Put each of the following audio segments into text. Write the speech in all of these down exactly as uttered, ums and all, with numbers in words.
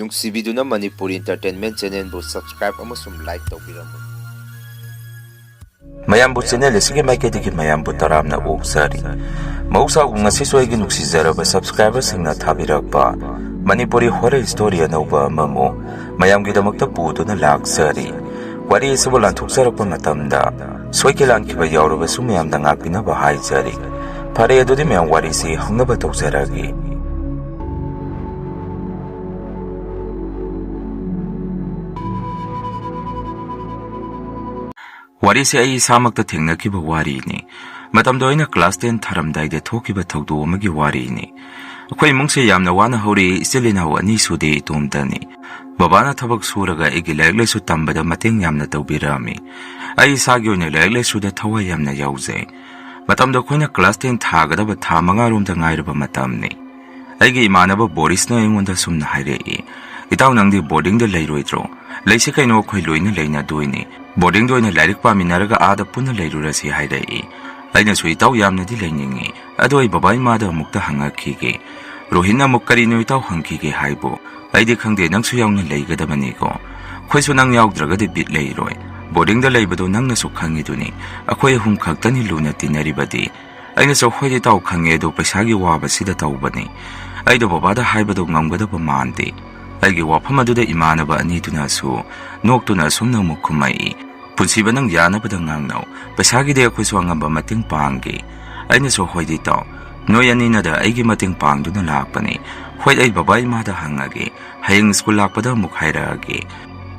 ꯅꯨꯡꯁꯤꯕꯤꯗꯨꯅ Manipuri Entertainment Channelꯕꯨ subscribe ꯑꯃꯁꯨꯡ like ꯇꯧꯕꯤꯔꯝꯃꯨ꯫ ꯃꯌꯥꯝꯕꯨ channel ꯑꯁꯤꯒꯤ ꯃꯥꯏꯀꯩꯗꯒꯤ ꯃꯌꯥꯝꯕꯨ ꯇꯔꯥꯝꯅ ꯑꯣꯛꯆꯔꯤ꯫ ꯃꯍꯧꯁꯥꯒꯨꯝ ꯉꯁꯤꯁꯨ ꯑꯩꯒꯤ ꯅꯨꯡꯁꯤꯖꯔꯕ subscriberꯁꯤꯡꯅ ꯊꯥꯕꯤꯔꯛꯄ ꯃꯅꯤꯄꯨꯔꯤ horror story ꯑꯅꯧꯕ ꯑꯃꯃꯨꯛ ꯃꯌꯥꯝꯒꯤꯗꯃꯛꯇ ꯄꯨꯗꯨꯅ ꯂꯥꯛꯆꯔꯤ꯫ ꯋꯥꯔꯤ ꯑꯁꯤꯕꯨ ꯂꯥꯟꯊꯣꯛꯆꯔꯛꯄ ꯃꯇꯝꯗ ꯁꯣꯏꯈꯤ ꯂꯥꯟꯈꯤꯕ ꯌꯥꯎꯔꯕꯁꯨ ꯃꯌꯥꯝꯅ ꯉꯥꯛꯄꯤꯅꯕ ꯍꯥꯏꯖꯔꯤ꯫ ꯐꯔꯦ, ꯑꯗꯨꯗꯤ ꯃꯌꯥꯝ ꯋꯥꯔꯤꯁꯤ ꯍꯧꯅꯕ ꯇꯧꯖꯔꯒꯦ꯫ ꯋꯥꯔꯤꯁꯦ ꯑꯩ ꯏꯁꯥꯃꯛꯇ ꯊꯦꯡꯅꯈꯤꯕ ꯋꯥꯔꯤꯅꯤ꯫ ꯃꯇꯝꯗꯣ ꯑꯩꯅ class ten ꯊꯥꯔꯝꯗꯥꯏꯗ ꯊꯣꯛꯈꯤꯕ ꯊꯧꯗꯣꯛ ꯑꯃꯒꯤ ꯋꯥꯔꯤꯅꯤ꯫ ꯑꯩꯈꯣꯏ ꯏꯃꯨꯡꯁꯦ ꯌꯥꯝꯅ ꯋꯥꯅ ꯍꯧꯔꯛꯏ, ꯏꯆꯤꯜ ꯏꯅꯥꯎ ꯑꯅꯤ ꯁꯨꯗꯦ, ꯏꯇꯣꯝꯇꯅꯤ꯫ ꯕꯕꯥꯅ ꯊꯕꯛ ꯁꯨꯔꯒ ꯑꯩꯒꯤ ꯂꯥꯏꯔꯤꯛ ꯂꯥꯏꯁꯨ ꯇꯝꯕꯗ ꯃꯇꯦꯡ ꯌꯥꯝꯅ ꯇꯧꯕꯤꯔꯛꯑꯝꯃꯤ꯫ ꯑꯩ ꯏꯁꯥꯒꯤ ꯑꯣꯏꯅ ꯂꯥꯏꯔꯤꯛ ꯂꯥꯏꯁꯨꯗ ꯊꯋꯥꯏ ꯌꯥꯝꯅ ꯌꯥꯎꯖꯩ꯫ ꯃꯇꯝꯗꯣ ꯑꯩꯈꯣꯏꯅ class ten ꯊꯥꯒꯗꯕ ꯊꯥ ꯃꯉꯥꯔꯣꯝꯗ ꯉꯥꯏꯔꯕ ꯃꯇꯝꯅꯤ꯫ ꯑꯩꯒꯤ ꯏꯃꯥꯟꯅꯕ ꯕꯣꯔꯤꯁꯅ ꯑꯩꯉꯣꯟꯗ ꯁꯨꯝꯅ ꯍꯥꯏꯔꯛꯏ, "ꯏꯇꯥꯎ, ꯅꯪꯗꯤ boardingꯗ ꯂꯩꯔꯣꯏꯗ꯭ꯔꯣ? ꯂꯩꯁꯤ ꯀꯩꯅꯣ, ꯑꯩꯈꯣꯏ ꯂꯣꯏꯅ ꯂꯩꯅꯗꯣꯏꯅꯤ꯫ Boardingꯗ ꯑꯣꯏꯅ ꯂꯥꯏꯔꯤꯛ ꯄꯥꯃꯤꯟꯅꯔꯒ ꯑꯥꯗ ꯄꯨꯟꯅ ꯂꯩꯔꯨꯔꯁꯤ" ꯍꯥꯏꯔꯛꯏ꯫ ꯑꯩꯅꯁꯨ, "ꯏꯇꯥꯎ, ꯌꯥꯝꯅꯗꯤ ꯂꯩꯅꯤꯡꯉꯤ, ꯑꯗꯣ ꯑꯩ ꯕꯕꯥ ꯏꯃꯥꯗ ꯑꯃꯨꯛꯇ ꯍꯪꯉꯛꯈꯤꯒꯦ"꯫ ꯔꯣꯍꯤꯟꯅ ꯑꯃꯨꯛ, "ꯀꯔꯤꯅꯣ ꯏꯇꯥꯎ ꯍꯪꯈꯤꯒꯦ ꯍꯥꯏꯕꯨ? ꯑꯩꯗꯤ ꯈꯪꯗꯦ, ꯅꯪꯁꯨ ꯌꯥꯎꯅ ꯂꯩꯒꯗꯕꯅꯤꯀꯣ꯫ ꯑꯩꯈꯣꯏꯁꯨ ꯅꯪ ꯌꯥꯎꯗ꯭ꯔꯒꯗꯤ ꯕꯤꯠ ꯂꯩꯔꯣꯏ꯫ Boardingꯗ ꯂꯩꯕꯗꯣ ꯅꯪꯅꯁꯨ ꯈꯪꯉꯤꯗꯨꯅꯤ, ꯑꯩꯈꯣꯏ ꯑꯍꯨꯝ ꯈꯛꯇꯅꯤ ꯂꯨꯅ ꯇꯤꯟꯅꯔꯤꯕꯗꯤ"꯫ ꯑꯩꯅꯁꯨ, "ꯍꯣꯏ ꯏꯇꯥꯎ, ꯈꯪꯉꯦ, ꯑꯗꯣ ꯄꯩꯁꯥꯒꯤ ꯋꯥꯕꯁꯤꯗ ꯇꯧꯕꯅꯤ꯫ ꯑꯩꯗꯣ ꯕꯕꯥꯗ ꯍꯥꯏꯕꯗꯣ ꯉꯝꯒꯗꯕ ꯃꯥꯟꯗꯦ"꯫ ꯑꯩꯒꯤ ꯋꯥꯐꯝ ꯑꯗꯨꯗ ꯏꯃꯥꯟꯅꯕ ꯑꯅꯤꯗꯨꯅꯁꯨ ꯅꯣꯛꯇꯨꯅ ꯑꯁꯨꯝꯅ ꯑꯃꯨꯛ ꯈꯨꯝꯃꯛꯏ, "ꯄꯨꯟꯁꯤꯕ, ꯅꯪ ꯌꯥꯅꯕꯗ ꯉꯥꯡꯅꯧ, ꯄꯩꯁꯥꯒꯤꯗꯤ ꯑꯩꯈꯣꯏꯁꯨ ꯑꯉꯝꯕ ꯃꯇꯦꯡ ꯄꯥꯡꯒꯦ"꯫ ꯑꯩꯅꯁꯨ, "ꯍꯣꯏꯗꯤ ꯏꯇꯥꯎ, ꯅꯣꯏ ꯑꯅꯤꯅꯗ ꯑꯩꯒꯤ ꯃꯇꯦꯡ ꯄꯥꯡꯗꯨꯅ ꯂꯥꯛꯄꯅꯤ꯫ ꯍꯣꯏ, ꯑꯩ ꯕꯕꯥ ꯏꯃꯥꯗ ꯍꯪꯉꯒꯦ, ꯍꯌꯦꯡ school ꯂꯥꯛꯄꯗ ꯑꯃꯨꯛ ꯍꯥꯏꯔꯛꯑꯒꯦ"꯫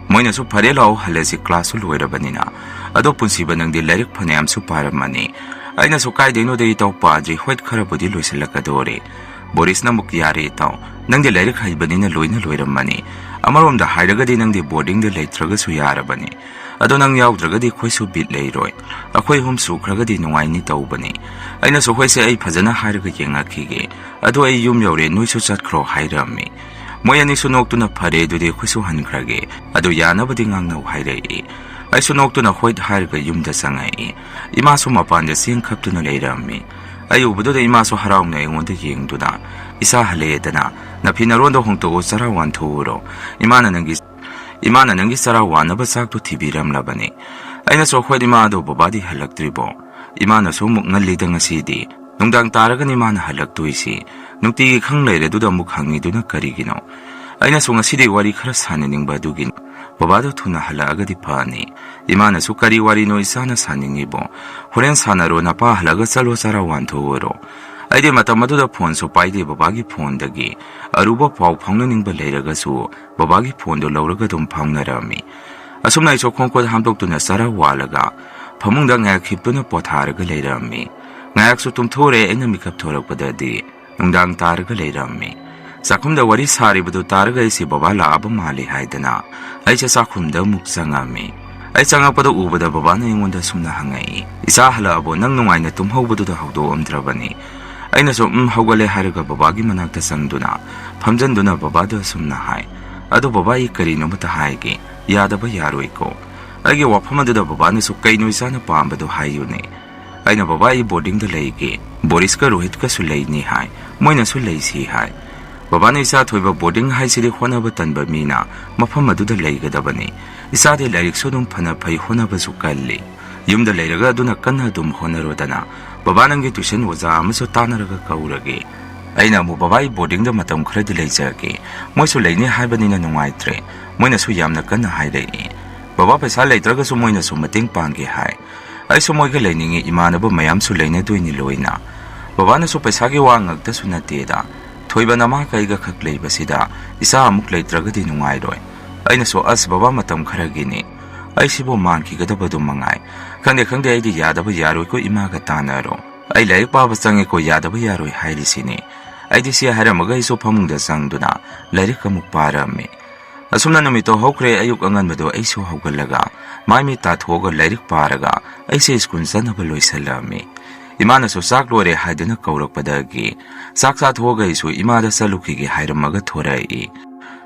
ꯃꯣꯏꯅꯁꯨ, "ꯐꯔꯦ, ꯂꯥꯛꯑꯣ, ꯍꯜꯂꯁꯤ, classꯁꯨ ꯂꯣꯏꯔꯕꯅꯤꯅ"꯫ "ꯑꯗꯣ ꯄꯨꯟꯁꯤꯕ, ꯅꯪꯗꯤ ꯂꯥꯏꯔꯤꯛ ꯐꯅꯌꯥꯝꯁꯨ ꯄꯥꯔꯝꯃꯅꯤ"꯫ ꯑꯩꯅꯁꯨ, "ꯀꯥꯏꯗꯩꯅꯣꯗ ꯏꯇꯥꯎ, ꯄꯥꯗ꯭ꯔꯤ, ꯍꯣꯏ, ꯈꯔꯕꯨꯗꯤ ꯂꯣꯏꯁꯤꯜꯂꯛꯀꯗꯣꯔꯦ"꯫ ꯕꯣꯔꯤꯁꯅ ꯑꯃꯨꯛ, "ꯌꯥꯔꯦ ꯏꯇꯥꯎ, ꯅꯪꯗꯤ ꯂꯥꯏꯔꯤꯛ ꯍꯩꯕꯅꯤꯅ ꯂꯣꯏꯅ ꯂꯣꯏꯔꯝꯃꯅꯤ꯫ ꯑꯃꯔꯣꯝꯗ ꯍꯥꯏꯔꯒꯗꯤ ꯅꯪꯗꯤ boardingꯗ ꯂꯩꯇ꯭ꯔꯒꯁꯨ ꯌꯥꯔꯕꯅꯤ꯫ ꯑꯗꯣ ꯅꯪ ꯌꯥꯎꯗ꯭ꯔꯒꯗꯤ ꯑꯩꯈꯣꯏꯁꯨ ꯕꯤꯠ ꯂꯩꯔꯣꯏ꯫ ꯑꯩꯈꯣꯏ ꯑꯍꯨꯝ ꯁꯨꯈ꯭ꯔꯒꯗꯤ ꯅꯨꯡꯉꯥꯏꯅꯤ" ꯇꯧꯕꯅꯤ꯫ ꯑꯩꯅꯁꯨ, "ꯍꯣꯏꯁꯦ, ꯑꯩ ꯐꯖꯅ ꯍꯥꯏꯔꯒ ꯌꯦꯡꯉꯛꯈꯤꯒꯦ꯫ ꯑꯗꯣ ꯑꯩ ꯌꯨꯝ ꯌꯧꯔꯦ, ꯅꯣꯏꯁꯨ ꯆꯠꯈ꯭ꯔꯣ" ꯍꯥꯏꯔꯝꯃꯤ꯫ ꯃꯣꯏ ꯑꯅꯤꯁꯨ ꯅꯣꯛꯇꯨꯅ, "ꯐꯔꯦ, ꯑꯗꯨꯗꯤ ꯑꯩꯈꯣꯏꯁꯨ ꯍꯟꯈ꯭ꯔꯒꯦ꯫ ꯑꯗꯨ ꯌꯥꯅꯕꯗꯤ ꯉꯥꯡꯅꯧ" ꯍꯥꯏꯔꯛꯏ꯫ ꯑꯩꯁꯨ ꯅꯣꯛꯇꯨꯅ ꯍꯣꯏ ꯍꯥꯏꯔꯒ ꯌꯨꯝꯗ ꯆꯪꯉꯛꯏ꯫ ꯏꯃꯥꯁꯨ ꯃꯄꯥꯟꯗ ꯆꯦꯡ ꯈꯞꯇꯨꯅ ꯂꯩꯔꯝꯃꯤ꯫ ꯑꯩ ꯎꯕꯗꯨꯗ ꯏꯃꯥꯁꯨ ꯍꯔꯥꯎꯅ ꯑꯩꯉꯣꯟꯗ ꯌꯦꯡꯗꯨꯅ, "ꯏꯆꯥ ꯍꯜꯂꯛꯑꯦꯗꯅ, ꯅꯐꯤ ꯅꯔꯣꯟꯗꯣ ꯍꯣꯡꯇꯣꯛꯑꯣ, ꯆꯔꯥ ꯋꯥꯟꯊꯣꯛꯎꯔꯣ꯫ ꯏꯃꯥꯅ ꯅꯪꯒꯤ, ꯏꯃꯥꯅ ꯅꯪꯒꯤ ꯆꯔꯥ ꯋꯥꯟꯅꯕ ꯆꯥꯛꯇꯣ ꯊꯤꯕꯤꯔꯝꯂꯕꯅꯤ"꯫ ꯑꯩꯅꯁꯨ, "ꯍꯣꯏ ꯏꯃꯥ, ꯑꯗꯣ ꯕꯕꯥꯗꯤ ꯍꯜꯂꯛꯇ꯭ꯔꯤꯕꯣ?" ꯏꯃꯥꯅꯁꯨ ꯑꯃꯨꯛ, "ꯉꯜꯂꯤꯗ ꯉꯁꯤꯗꯤ꯫ ꯅꯨꯡꯗꯥꯡ ꯇꯥꯔꯒꯅꯤ ꯃꯥꯅ ꯍꯜꯂꯛꯇꯣꯏꯁꯤ꯫ ꯅꯨꯡꯇꯤꯒꯤ ꯈꯪ ꯂꯩꯔꯦ ꯑꯗꯨꯗ ꯑꯃꯨꯛ ꯍꯪꯉꯤꯗꯨꯅ ꯀꯔꯤꯒꯤꯅꯣ?" ꯑꯩꯅꯁꯨ, "ꯉꯁꯤꯗꯤ ꯋꯥꯔꯤ ꯈꯔ ꯁꯥꯟꯅꯅꯤꯡꯕ ꯑꯗꯨꯒꯤꯅꯤ꯫ ꯕꯕꯥꯗꯣ ꯊꯨꯅ ꯍꯜꯂꯛꯑꯒꯗꯤ ꯐꯅꯤ"꯫ ꯏꯃꯥꯅꯁꯨ, "ꯀꯔꯤ ꯋꯥꯔꯤꯅꯣ ꯏꯆꯥꯅ ꯁꯥꯅꯤꯡꯉꯤꯕꯣ? ꯍꯣꯔꯦꯟ ꯁꯥꯟꯅꯔꯣ, ꯅꯄꯥ ꯍꯜꯂꯛꯑꯒ ꯆꯠꯂꯣ ꯆꯔꯥ ꯋꯥꯟꯊꯣꯛꯎꯔꯣ"꯫ ꯑꯩꯗꯤ ꯃꯇꯝ ꯑꯗꯨꯗ ꯐꯣꯟꯁꯨ ꯄꯥꯏꯗꯦ ꯕꯕꯥꯒꯤ ꯐꯣꯟꯗꯒꯤ꯫ ꯑꯔꯨꯕ ꯄꯥꯎ ꯐꯥꯎꯅꯅꯤꯡꯕ ꯂꯩꯔꯒꯁꯨ ꯕꯕꯥꯒꯤ ꯐꯣꯟꯗꯣ ꯂꯧꯔꯒ ꯑꯗꯨꯝ ꯐꯥꯎꯅꯔꯝꯃꯤ꯫ ꯑꯁꯨꯝꯅ ꯑꯩꯁꯨ ꯈꯣꯡꯈꯨꯠ ꯍꯥꯝꯗꯣꯛꯇꯨꯅ ꯆꯔꯥ ꯋꯥꯜꯂꯒ ꯐꯃꯨꯡꯗ ꯉꯥꯏꯍꯥꯛ ꯍꯤꯞꯇꯨꯅ ꯄꯣꯊꯥꯔꯒ ꯂꯩꯔꯝꯃꯤ꯫ ꯉꯥꯏꯍꯥꯛꯁꯨ ꯇꯨꯝꯊꯣꯛꯎꯔꯦ, ꯑꯩꯅ ꯃꯤꯀꯞ ꯊꯣꯔꯛꯄꯗꯗꯤ ꯅꯨꯡꯗꯥꯡ ꯇꯥꯔꯒ ꯂꯩꯔꯝꯃꯤ꯫ ꯆꯥꯛꯈꯨꯝꯗ ꯋꯥꯔꯤ ꯁꯥꯔꯤꯕꯗꯨ ꯇꯥꯔꯒ ꯑꯩꯁꯦ ꯕꯕꯥ ꯂꯥꯛꯑꯕ ꯃꯥꯜꯂꯦ ꯍꯥꯏꯗꯅ ꯑꯩꯁꯦ ꯆꯥꯛꯈꯨꯝꯗ ꯑꯃꯨꯛ ꯆꯪꯉꯝꯃꯤ꯫ ꯑꯩ ꯆꯪꯉꯛꯄꯗ ꯎꯕꯗ ꯕꯕꯥꯅ ꯑꯩꯉꯣꯟꯗ ꯁꯨꯝꯅ ꯍꯪꯉꯛꯏ, "ꯏꯆꯥ ꯍꯜꯂꯛꯑꯕꯣ? ꯅꯪ ꯅꯨꯡꯉꯥꯏꯅ ꯇꯨꯝꯍꯧꯕꯗꯨꯗ ꯍꯧꯗꯣꯛꯑꯝꯗ꯭ꯔꯕꯅꯤ"꯫ ꯑꯩꯅꯁꯨ "ꯎꯝ, ꯍꯧꯒꯠꯂꯦ" ꯍꯥꯏꯔꯒ ꯕꯕꯥꯒꯤ ꯃꯅꯥꯛꯇ ꯆꯪꯗꯨꯅ ꯐꯝꯖꯟꯗꯨꯅ ꯕꯕꯥꯗ ꯑꯁꯨꯝꯅ ꯍꯥꯏ, "ꯑꯗꯣ ꯕꯕꯥ, ꯑꯩ ꯀꯔꯤꯅꯣꯃꯇ ꯍꯥꯏꯒꯦ, ꯌꯥꯗꯕ ꯌꯥꯔꯣꯏꯀꯣ꯫ ꯑꯩꯒꯤ ꯋꯥꯐꯝ ꯑꯗꯨꯗ ꯕꯕꯥꯅꯁꯨ ꯀꯩꯅꯣ ꯏꯆꯥꯅ ꯄꯥꯝꯕꯗꯣ ꯍꯥꯏꯌꯨꯅꯦ"꯫ ꯑꯩꯅ, "ꯕꯕꯥ, ꯑꯩ ꯕꯣꯔꯗꯤꯡꯗ ꯂꯩꯒꯦ, ꯕꯣꯔꯤꯁꯀ ꯔꯣꯍꯤꯠꯀꯁꯨ ꯂꯩꯅꯤ" ꯍꯥꯏ, "ꯃꯣꯏꯅꯁꯨ ꯂꯩꯁꯤ" ꯍꯥꯏ꯫ ꯕꯕꯥꯅ, "ꯏꯆꯥ ꯊꯣꯏꯕ, ꯕꯣꯔꯗꯤꯡ ꯍꯥꯏꯁꯤꯗꯤ ꯍꯣꯠꯅꯕ ꯇꯟꯕ ꯃꯤꯅ ꯃꯐꯝ ꯑꯗꯨꯗ ꯂꯩꯒꯗꯕꯅꯤ꯫ ꯏꯆꯥꯗꯤ ꯂꯥꯏꯔꯤꯛꯁꯨ ꯑꯗꯨꯝ ꯐꯅ ꯐꯩ, ꯍꯣꯠꯅꯕꯁꯨ ꯀꯜꯂꯤ꯫ ꯌꯨꯝꯗ ꯂꯩꯔꯒ ꯑꯗꯨꯅ ꯀꯟꯅ ꯑꯗꯨꯝ ꯍꯣꯠꯅꯔꯣꯗꯅ꯫ ꯕꯕꯥ ꯅꯪꯒꯤ ꯇ꯭ꯌꯨꯁꯟ ꯑꯣꯖꯥ ꯑꯃꯁꯨ ꯇꯥꯟꯅꯔꯒ ꯀꯧꯔꯒꯦ"꯫ ꯑꯩꯅ ꯑꯃꯨꯛ, "ꯕꯕꯥ, ꯑꯩ ꯕꯣꯔꯗꯤꯡꯗ ꯃꯇꯝ ꯈꯔꯗꯤ ꯂꯩꯖꯔꯒꯦ꯫ ꯃꯣꯏꯁꯨ ꯂꯩꯅꯤ ꯍꯥꯏꯕꯅꯤꯅ ꯅꯨꯡꯉꯥꯏꯇ꯭ꯔꯦ꯫ ꯃꯣꯏꯅꯁꯨ ꯌꯥꯝꯅ ꯀꯟꯅ ꯍꯥꯏꯔꯛꯏ"꯫ "ꯕꯕꯥ, ꯄꯩꯁꯥ ꯂꯩꯇ꯭ꯔꯒꯁꯨ ꯃꯣꯏꯅꯁꯨ ꯃꯇꯦꯡ ꯄꯥꯡꯒꯦ ꯍꯥꯏ꯫ ꯑꯩꯁꯨ ꯃꯣꯏꯒ ꯂꯩꯅꯤꯡꯉꯤ, ꯏꯃꯥꯟꯅꯕ ꯃꯌꯥꯝꯁꯨ ꯂꯩꯅꯗꯣꯏꯅꯤ ꯂꯣꯏꯅ"꯫ "ꯕꯕꯥꯅꯁꯨ ꯄꯩꯁꯥꯒꯤ ꯋꯥ ꯉꯛꯇꯁꯨ ꯅꯠꯇꯦꯗ꯫ ꯊꯣꯏꯕ ꯅꯃꯥꯒ ꯑꯩꯒ ꯈꯛ ꯂꯩꯕꯁꯤꯗ ꯏꯆꯥ ꯑꯃꯨꯛ ꯂꯩꯇ꯭ꯔꯒꯗꯤ ꯅꯨꯡꯉꯥꯏꯔꯣꯏ"꯫ ꯑꯩꯅꯁꯨ, "ꯑꯁ ꯕꯕꯥ, ꯃꯇꯝ ꯈꯔꯒꯤꯅꯤ꯫ ꯑꯩꯁꯤꯕꯨ ꯃꯥꯟꯈꯤꯒꯗꯕꯗꯨ ꯃꯉꯥꯏ꯫ ꯈꯪꯗꯦ, ꯈꯪꯗꯦ, ꯑꯩꯗꯤ ꯌꯥꯗꯕ ꯌꯥꯔꯣꯏꯀꯣ, ꯏꯃꯥꯒ ꯇꯥꯟꯅꯔꯣ꯫ ꯑꯩ ꯂꯥꯏꯔꯤꯛ ꯄꯥꯕ ꯆꯪꯉꯦꯀꯣ, ꯌꯥꯗꯕ ꯌꯥꯔꯣꯏ ꯍꯥꯏꯔꯤꯁꯤꯅꯤ"꯫ ꯑꯩꯗꯤ ꯁꯤ ꯍꯥꯏꯔꯝꯃꯒ ꯑꯩꯁꯨ ꯐꯃꯨꯡꯗ ꯆꯪꯗꯨꯅ ꯂꯥꯏꯔꯤꯛ ꯑꯃꯨꯛ ꯄꯥꯔꯝꯃꯤ꯫ ꯑꯁꯨꯝꯅ ꯅꯨꯃꯤꯠꯇꯣ ꯍꯧꯈ꯭ꯔꯦ꯫ ꯑꯌꯨꯛ ꯑꯉꯟꯕꯗꯣ ꯑꯩꯁꯨ ꯍꯧꯒꯠꯂꯒ ꯃꯥꯏ ꯃꯤꯠ ꯇꯥꯊꯣꯛꯑꯒ ꯂꯥꯏꯔꯤꯛ ꯄꯥꯔꯒ ꯑꯩꯁꯦ ꯁ꯭ꯀꯨꯜ ꯆꯠꯅꯕ ꯂꯣꯏꯁꯤꯜꯂꯝꯃꯤ꯫ ꯏꯃꯥꯅꯁꯨ ꯆꯥꯛ ꯂꯣꯏꯔꯦ ꯍꯥꯏꯗꯨꯅ ꯀꯧꯔꯛꯄꯗꯒꯤ ꯆꯥꯛ ꯆꯥꯊꯣꯛꯑꯒ ꯑꯩꯁꯨ ꯏꯃꯥꯗ ꯆꯠꯂꯨꯈꯤꯒꯦ ꯍꯥꯏꯔꯝꯃꯒ ꯊꯣꯔꯛꯏ꯫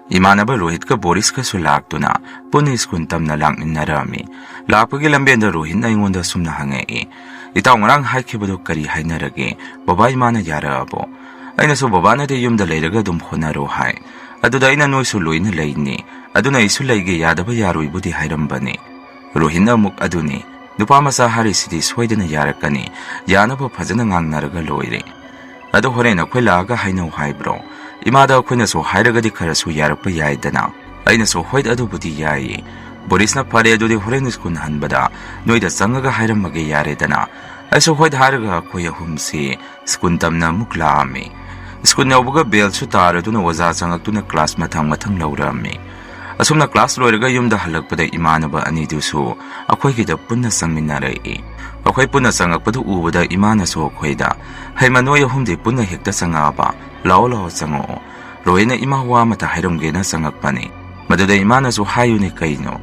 ꯏꯃꯥꯟꯅꯕ ꯔꯣꯍꯤꯠꯀ ꯕꯣꯔꯤꯁꯀꯁꯨ ꯂꯥꯛꯇꯨꯅ ꯄꯨꯟꯅ ꯁ꯭ꯀꯨꯜ ꯇꯝꯅ ꯂꯥꯛꯃꯤꯟꯅꯔꯝꯃꯤ꯫ ꯂꯥꯛꯄꯒꯤ ꯂꯝꯕꯦꯟꯗ ꯔꯣꯍꯤꯠꯅ ꯑꯩꯉꯣꯟꯗ ꯁꯨꯝꯅ ꯍꯪꯉꯛꯏ, "ꯏꯇꯥꯎ, ꯉꯔꯥꯡ ꯍꯥꯏꯈꯤꯕꯗꯨ ꯀꯔꯤ ꯍꯥꯏꯅꯔꯒꯦ? ꯕꯕꯥ ꯏꯃꯥꯅ ꯌꯥꯔꯛꯑꯕꯣ?" ꯑꯩꯅꯁꯨ, "ꯕꯕꯥꯅꯗꯤ ꯌꯨꯝꯗ ꯂꯩꯔꯒ ꯑꯗꯨꯝ ꯍꯣꯠꯅꯔꯣ ꯍꯥꯏ꯫ ꯑꯗꯨꯗ ꯑꯩꯅ, 'ꯅꯣꯏꯁꯨ ꯂꯣꯏꯅ ꯂꯩꯅꯤ, ꯑꯗꯨꯅ ꯑꯩꯁꯨ ꯂꯩꯒꯦ, ꯌꯥꯗꯕ ꯌꯥꯔꯣꯏꯕꯨꯗꯤ ꯍꯥꯏꯔꯝꯕꯅꯤ.'" ꯔꯣꯍꯤꯠꯅ ꯑꯃꯨꯛ, "ꯑꯗꯨꯅꯤ, ꯅꯨꯄꯥ ꯃꯆꯥ ꯍꯥꯏꯔꯤꯁꯤꯗꯤ ꯁꯣꯏꯗꯅ ꯌꯥꯔꯛꯀꯅꯤ, ꯌꯥꯅꯕ ꯐꯖꯅ ꯉꯥꯡꯅꯔꯒ ꯂꯣꯏꯔꯦ꯫ ꯑꯗꯣ ꯍꯣꯔꯦꯟ ꯑꯩꯈꯣꯏ ꯂꯥꯛꯑꯒ ꯍꯥꯏꯅꯧ ꯍꯥꯏꯕ꯭ꯔꯣ? ꯏꯃꯥꯗ ꯑꯩꯈꯣꯏꯅꯁꯨ ꯍꯥꯏꯔꯒꯗꯤ ꯈꯔꯁꯨ ꯌꯥꯔꯛꯄ ꯌꯥꯏꯗꯅ?" ꯑꯩꯅꯁꯨ, "ꯍꯣꯏ, ꯑꯗꯨꯕꯨꯗꯤ ꯌꯥꯏꯌꯦ꯫ ꯕꯣꯔꯤꯁꯅ, 'ꯐꯔꯦ, ꯑꯗꯨꯗꯤ ꯍꯣꯔꯦꯟ ꯁ꯭ꯀꯨꯜ ꯍꯟꯕꯗ ꯅꯣꯏꯗ ꯆꯪꯉꯒ ꯍꯥꯏꯔꯝꯃꯒꯦ ꯌꯥꯔꯦꯗꯅ?'" ꯑꯩꯁꯨ ꯍꯣꯏ ꯍꯥꯏꯔꯒ ꯑꯩꯈꯣꯏ ꯑꯍꯨꯝꯁꯤ ꯁ꯭ꯀꯨꯜ ꯇꯝꯅ ꯑꯃꯨꯛ ꯂꯥꯛꯑꯝꯃꯤ꯫ ꯁ꯭ꯀꯨꯜ ꯌꯧꯕꯒ ꯕꯦꯜꯁꯨ ꯇꯥꯔꯗꯨꯅ ꯑꯣꯖꯥ ꯆꯪꯉꯛꯇꯨꯅ ꯀ꯭ꯂꯥꯁ ꯃꯊꯪ ꯃꯊꯪ ꯂꯧꯔꯛꯑꯝꯃꯤ꯫ ꯑꯁꯨꯝꯅ ꯀ꯭ꯂꯥꯁ ꯂꯣꯏꯔꯒ ꯌꯨꯝꯗ ꯍꯜꯂꯛꯄꯗ ꯏꯃꯥꯟꯅꯕ ꯑꯅꯤꯗꯨꯁꯨ ꯑꯩꯈꯣꯏꯒꯤꯗ ꯄꯨꯟꯅ ꯆꯪꯃꯤꯟꯅꯔꯛꯏ꯫ ꯑꯩꯈꯣꯏ ꯄꯨꯟꯅ ꯆꯪꯉꯛꯄꯗꯨ ꯎꯕꯗ ꯏꯃꯥꯅꯁꯨ ꯑꯩꯈꯣꯏꯗ, "ꯍꯩꯃ, ꯅꯣꯏ ꯑꯍꯨꯝꯗꯤ ꯄꯨꯟꯅ ꯍꯦꯛꯇ ꯆꯪꯉꯛꯑꯕ? ꯂꯥꯛꯑꯣ, ꯂꯥꯛꯑꯣ, ꯆꯪꯉꯛꯑꯣ꯫ ꯔꯣꯍꯤꯠꯅ ꯏꯃꯥ ꯋꯥ ꯑꯃꯇ ꯍꯥꯏꯔꯝꯒꯦꯅ ꯆꯪꯉꯛꯄꯅꯤ"꯫ ꯃꯗꯨꯗ ꯏꯃꯥꯅꯁꯨ, "ꯍꯥꯏꯌꯨꯅꯦ ꯀꯩꯅꯣ?"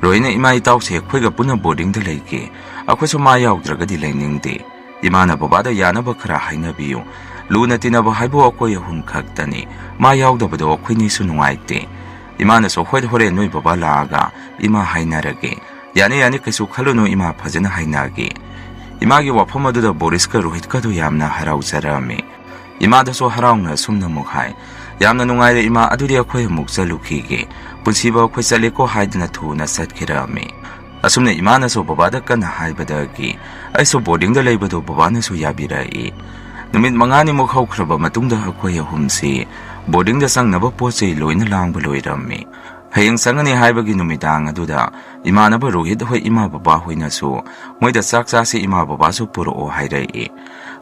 "ꯔꯣꯍꯤꯠꯅ ꯏꯃꯥ ꯏꯇꯥꯎꯁꯦ ꯑꯩꯈꯣꯏꯒ ꯄꯨꯟꯅ ꯕꯣꯔꯗꯤꯡꯗ ꯂꯩꯒꯦ, ꯑꯩꯈꯣꯏꯁꯨ ꯃꯥ ꯌꯥꯎꯗ꯭ꯔꯒꯗꯤ ꯂꯩꯅꯤꯡꯗꯦ꯫ ꯏꯃꯥꯅ ꯕꯕꯥꯗ ꯌꯥꯅꯕ ꯈꯔ ꯍꯥꯏꯅꯕꯤꯌꯨ꯫ ꯂꯨꯅ ꯇꯤꯟꯅꯕ ꯍꯥꯏꯕꯨ ꯑꯩꯈꯣꯏ ꯑꯍꯨꯝ ꯈꯛꯇꯅꯤ꯫ ꯃꯥ ꯌꯥꯎꯗꯕꯗꯣ ꯑꯩꯈꯣꯏꯅꯤꯁꯨ ꯅꯨꯡꯉꯥꯏꯇꯦ"꯫ ꯏꯃꯥꯅꯁꯨ, "ꯍꯣꯏ, ꯍꯣꯔꯦꯟ ꯅꯣꯏ ꯕꯕꯥ ꯂꯥꯛꯑꯒ ꯏꯃꯥ ꯍꯥꯏꯅꯔꯒꯦ"꯫ "ꯌꯥꯅꯤ, ꯌꯥꯅꯤ, ꯀꯩꯁꯨ ꯈꯜꯂꯨꯅꯨ, ꯏꯃꯥ ꯐꯖꯅ ꯍꯥꯏꯅꯒꯦ"꯫ ꯏꯃꯥꯒꯤ ꯋꯥꯐꯝ ꯑꯗꯨꯗ ꯕꯣꯔꯤꯁꯀ ꯔꯣꯍꯤꯠꯀꯗꯨ ꯌꯥꯝꯅ ꯍꯔꯥꯎꯖꯔꯝꯃꯤ꯫ ꯏꯃꯥꯗꯁꯨ ꯍꯔꯥꯎꯅ ꯑꯁꯨꯝꯅ ꯑꯃꯨꯛ ꯍꯥꯏ, "ꯌꯥꯝꯅ ꯅꯨꯡꯉꯥꯏꯔꯦ ꯏꯃꯥ, ꯑꯗꯨꯗꯤ ꯑꯩꯈꯣꯏ ꯑꯃꯨꯛ ꯆꯠꯂꯨꯈꯤꯒꯦ꯫ ꯄꯨꯟꯁꯤꯕ, ꯑꯩꯈꯣꯏ ꯆꯠꯂꯦꯀꯣ" ꯍꯥꯏꯗꯨꯅ ꯊꯨꯅ ꯆꯠꯈꯤꯔꯝꯃꯤ꯫ ꯑꯁꯨꯝꯅ ꯏꯃꯥꯅꯁꯨ ꯕꯕꯥꯗ ꯀꯟꯅ ꯍꯥꯏꯕꯗꯒꯤ ꯑꯩꯁꯨ ꯕꯣꯔꯗꯤꯡꯗ ꯂꯩꯕꯗꯨ ꯕꯕꯥꯅꯁꯨ ꯌꯥꯕꯤꯔꯛꯏ꯫ ꯅꯨꯃꯤꯠ ꯃꯉꯥꯅꯤꯃꯨꯛ ꯍꯧꯈ꯭ꯔꯕ ꯃꯇꯨꯡꯗ ꯑꯩꯈꯣꯏ ꯑꯍꯨꯝꯁꯤ ꯕꯣꯔꯗꯤꯡꯗ ꯆꯪꯅꯕ ꯄꯣꯠ ꯆꯩ ꯂꯣꯏꯅ ꯂꯥꯡꯕ ꯂꯣꯏꯔꯝꯃꯤ꯫ ꯍꯌꯦꯡ ꯆꯪꯒꯅꯤ ꯍꯥꯏꯕꯒꯤ ꯅꯨꯃꯤꯗꯥꯡ ꯑꯗꯨꯗ ꯏꯃꯥꯟꯅꯕ ꯔꯣꯍꯤꯠ ꯍꯣꯏ ꯏꯃꯥ ꯕꯕꯥ ꯍꯣꯏꯅꯁꯨ ꯃꯣꯏꯗ ꯆꯥꯛ ꯆꯥꯁꯤ, ꯏꯃꯥ ꯕꯕꯥꯁꯨ ꯄꯨꯔꯛꯑꯣ ꯍꯥꯏꯔꯛꯏ꯫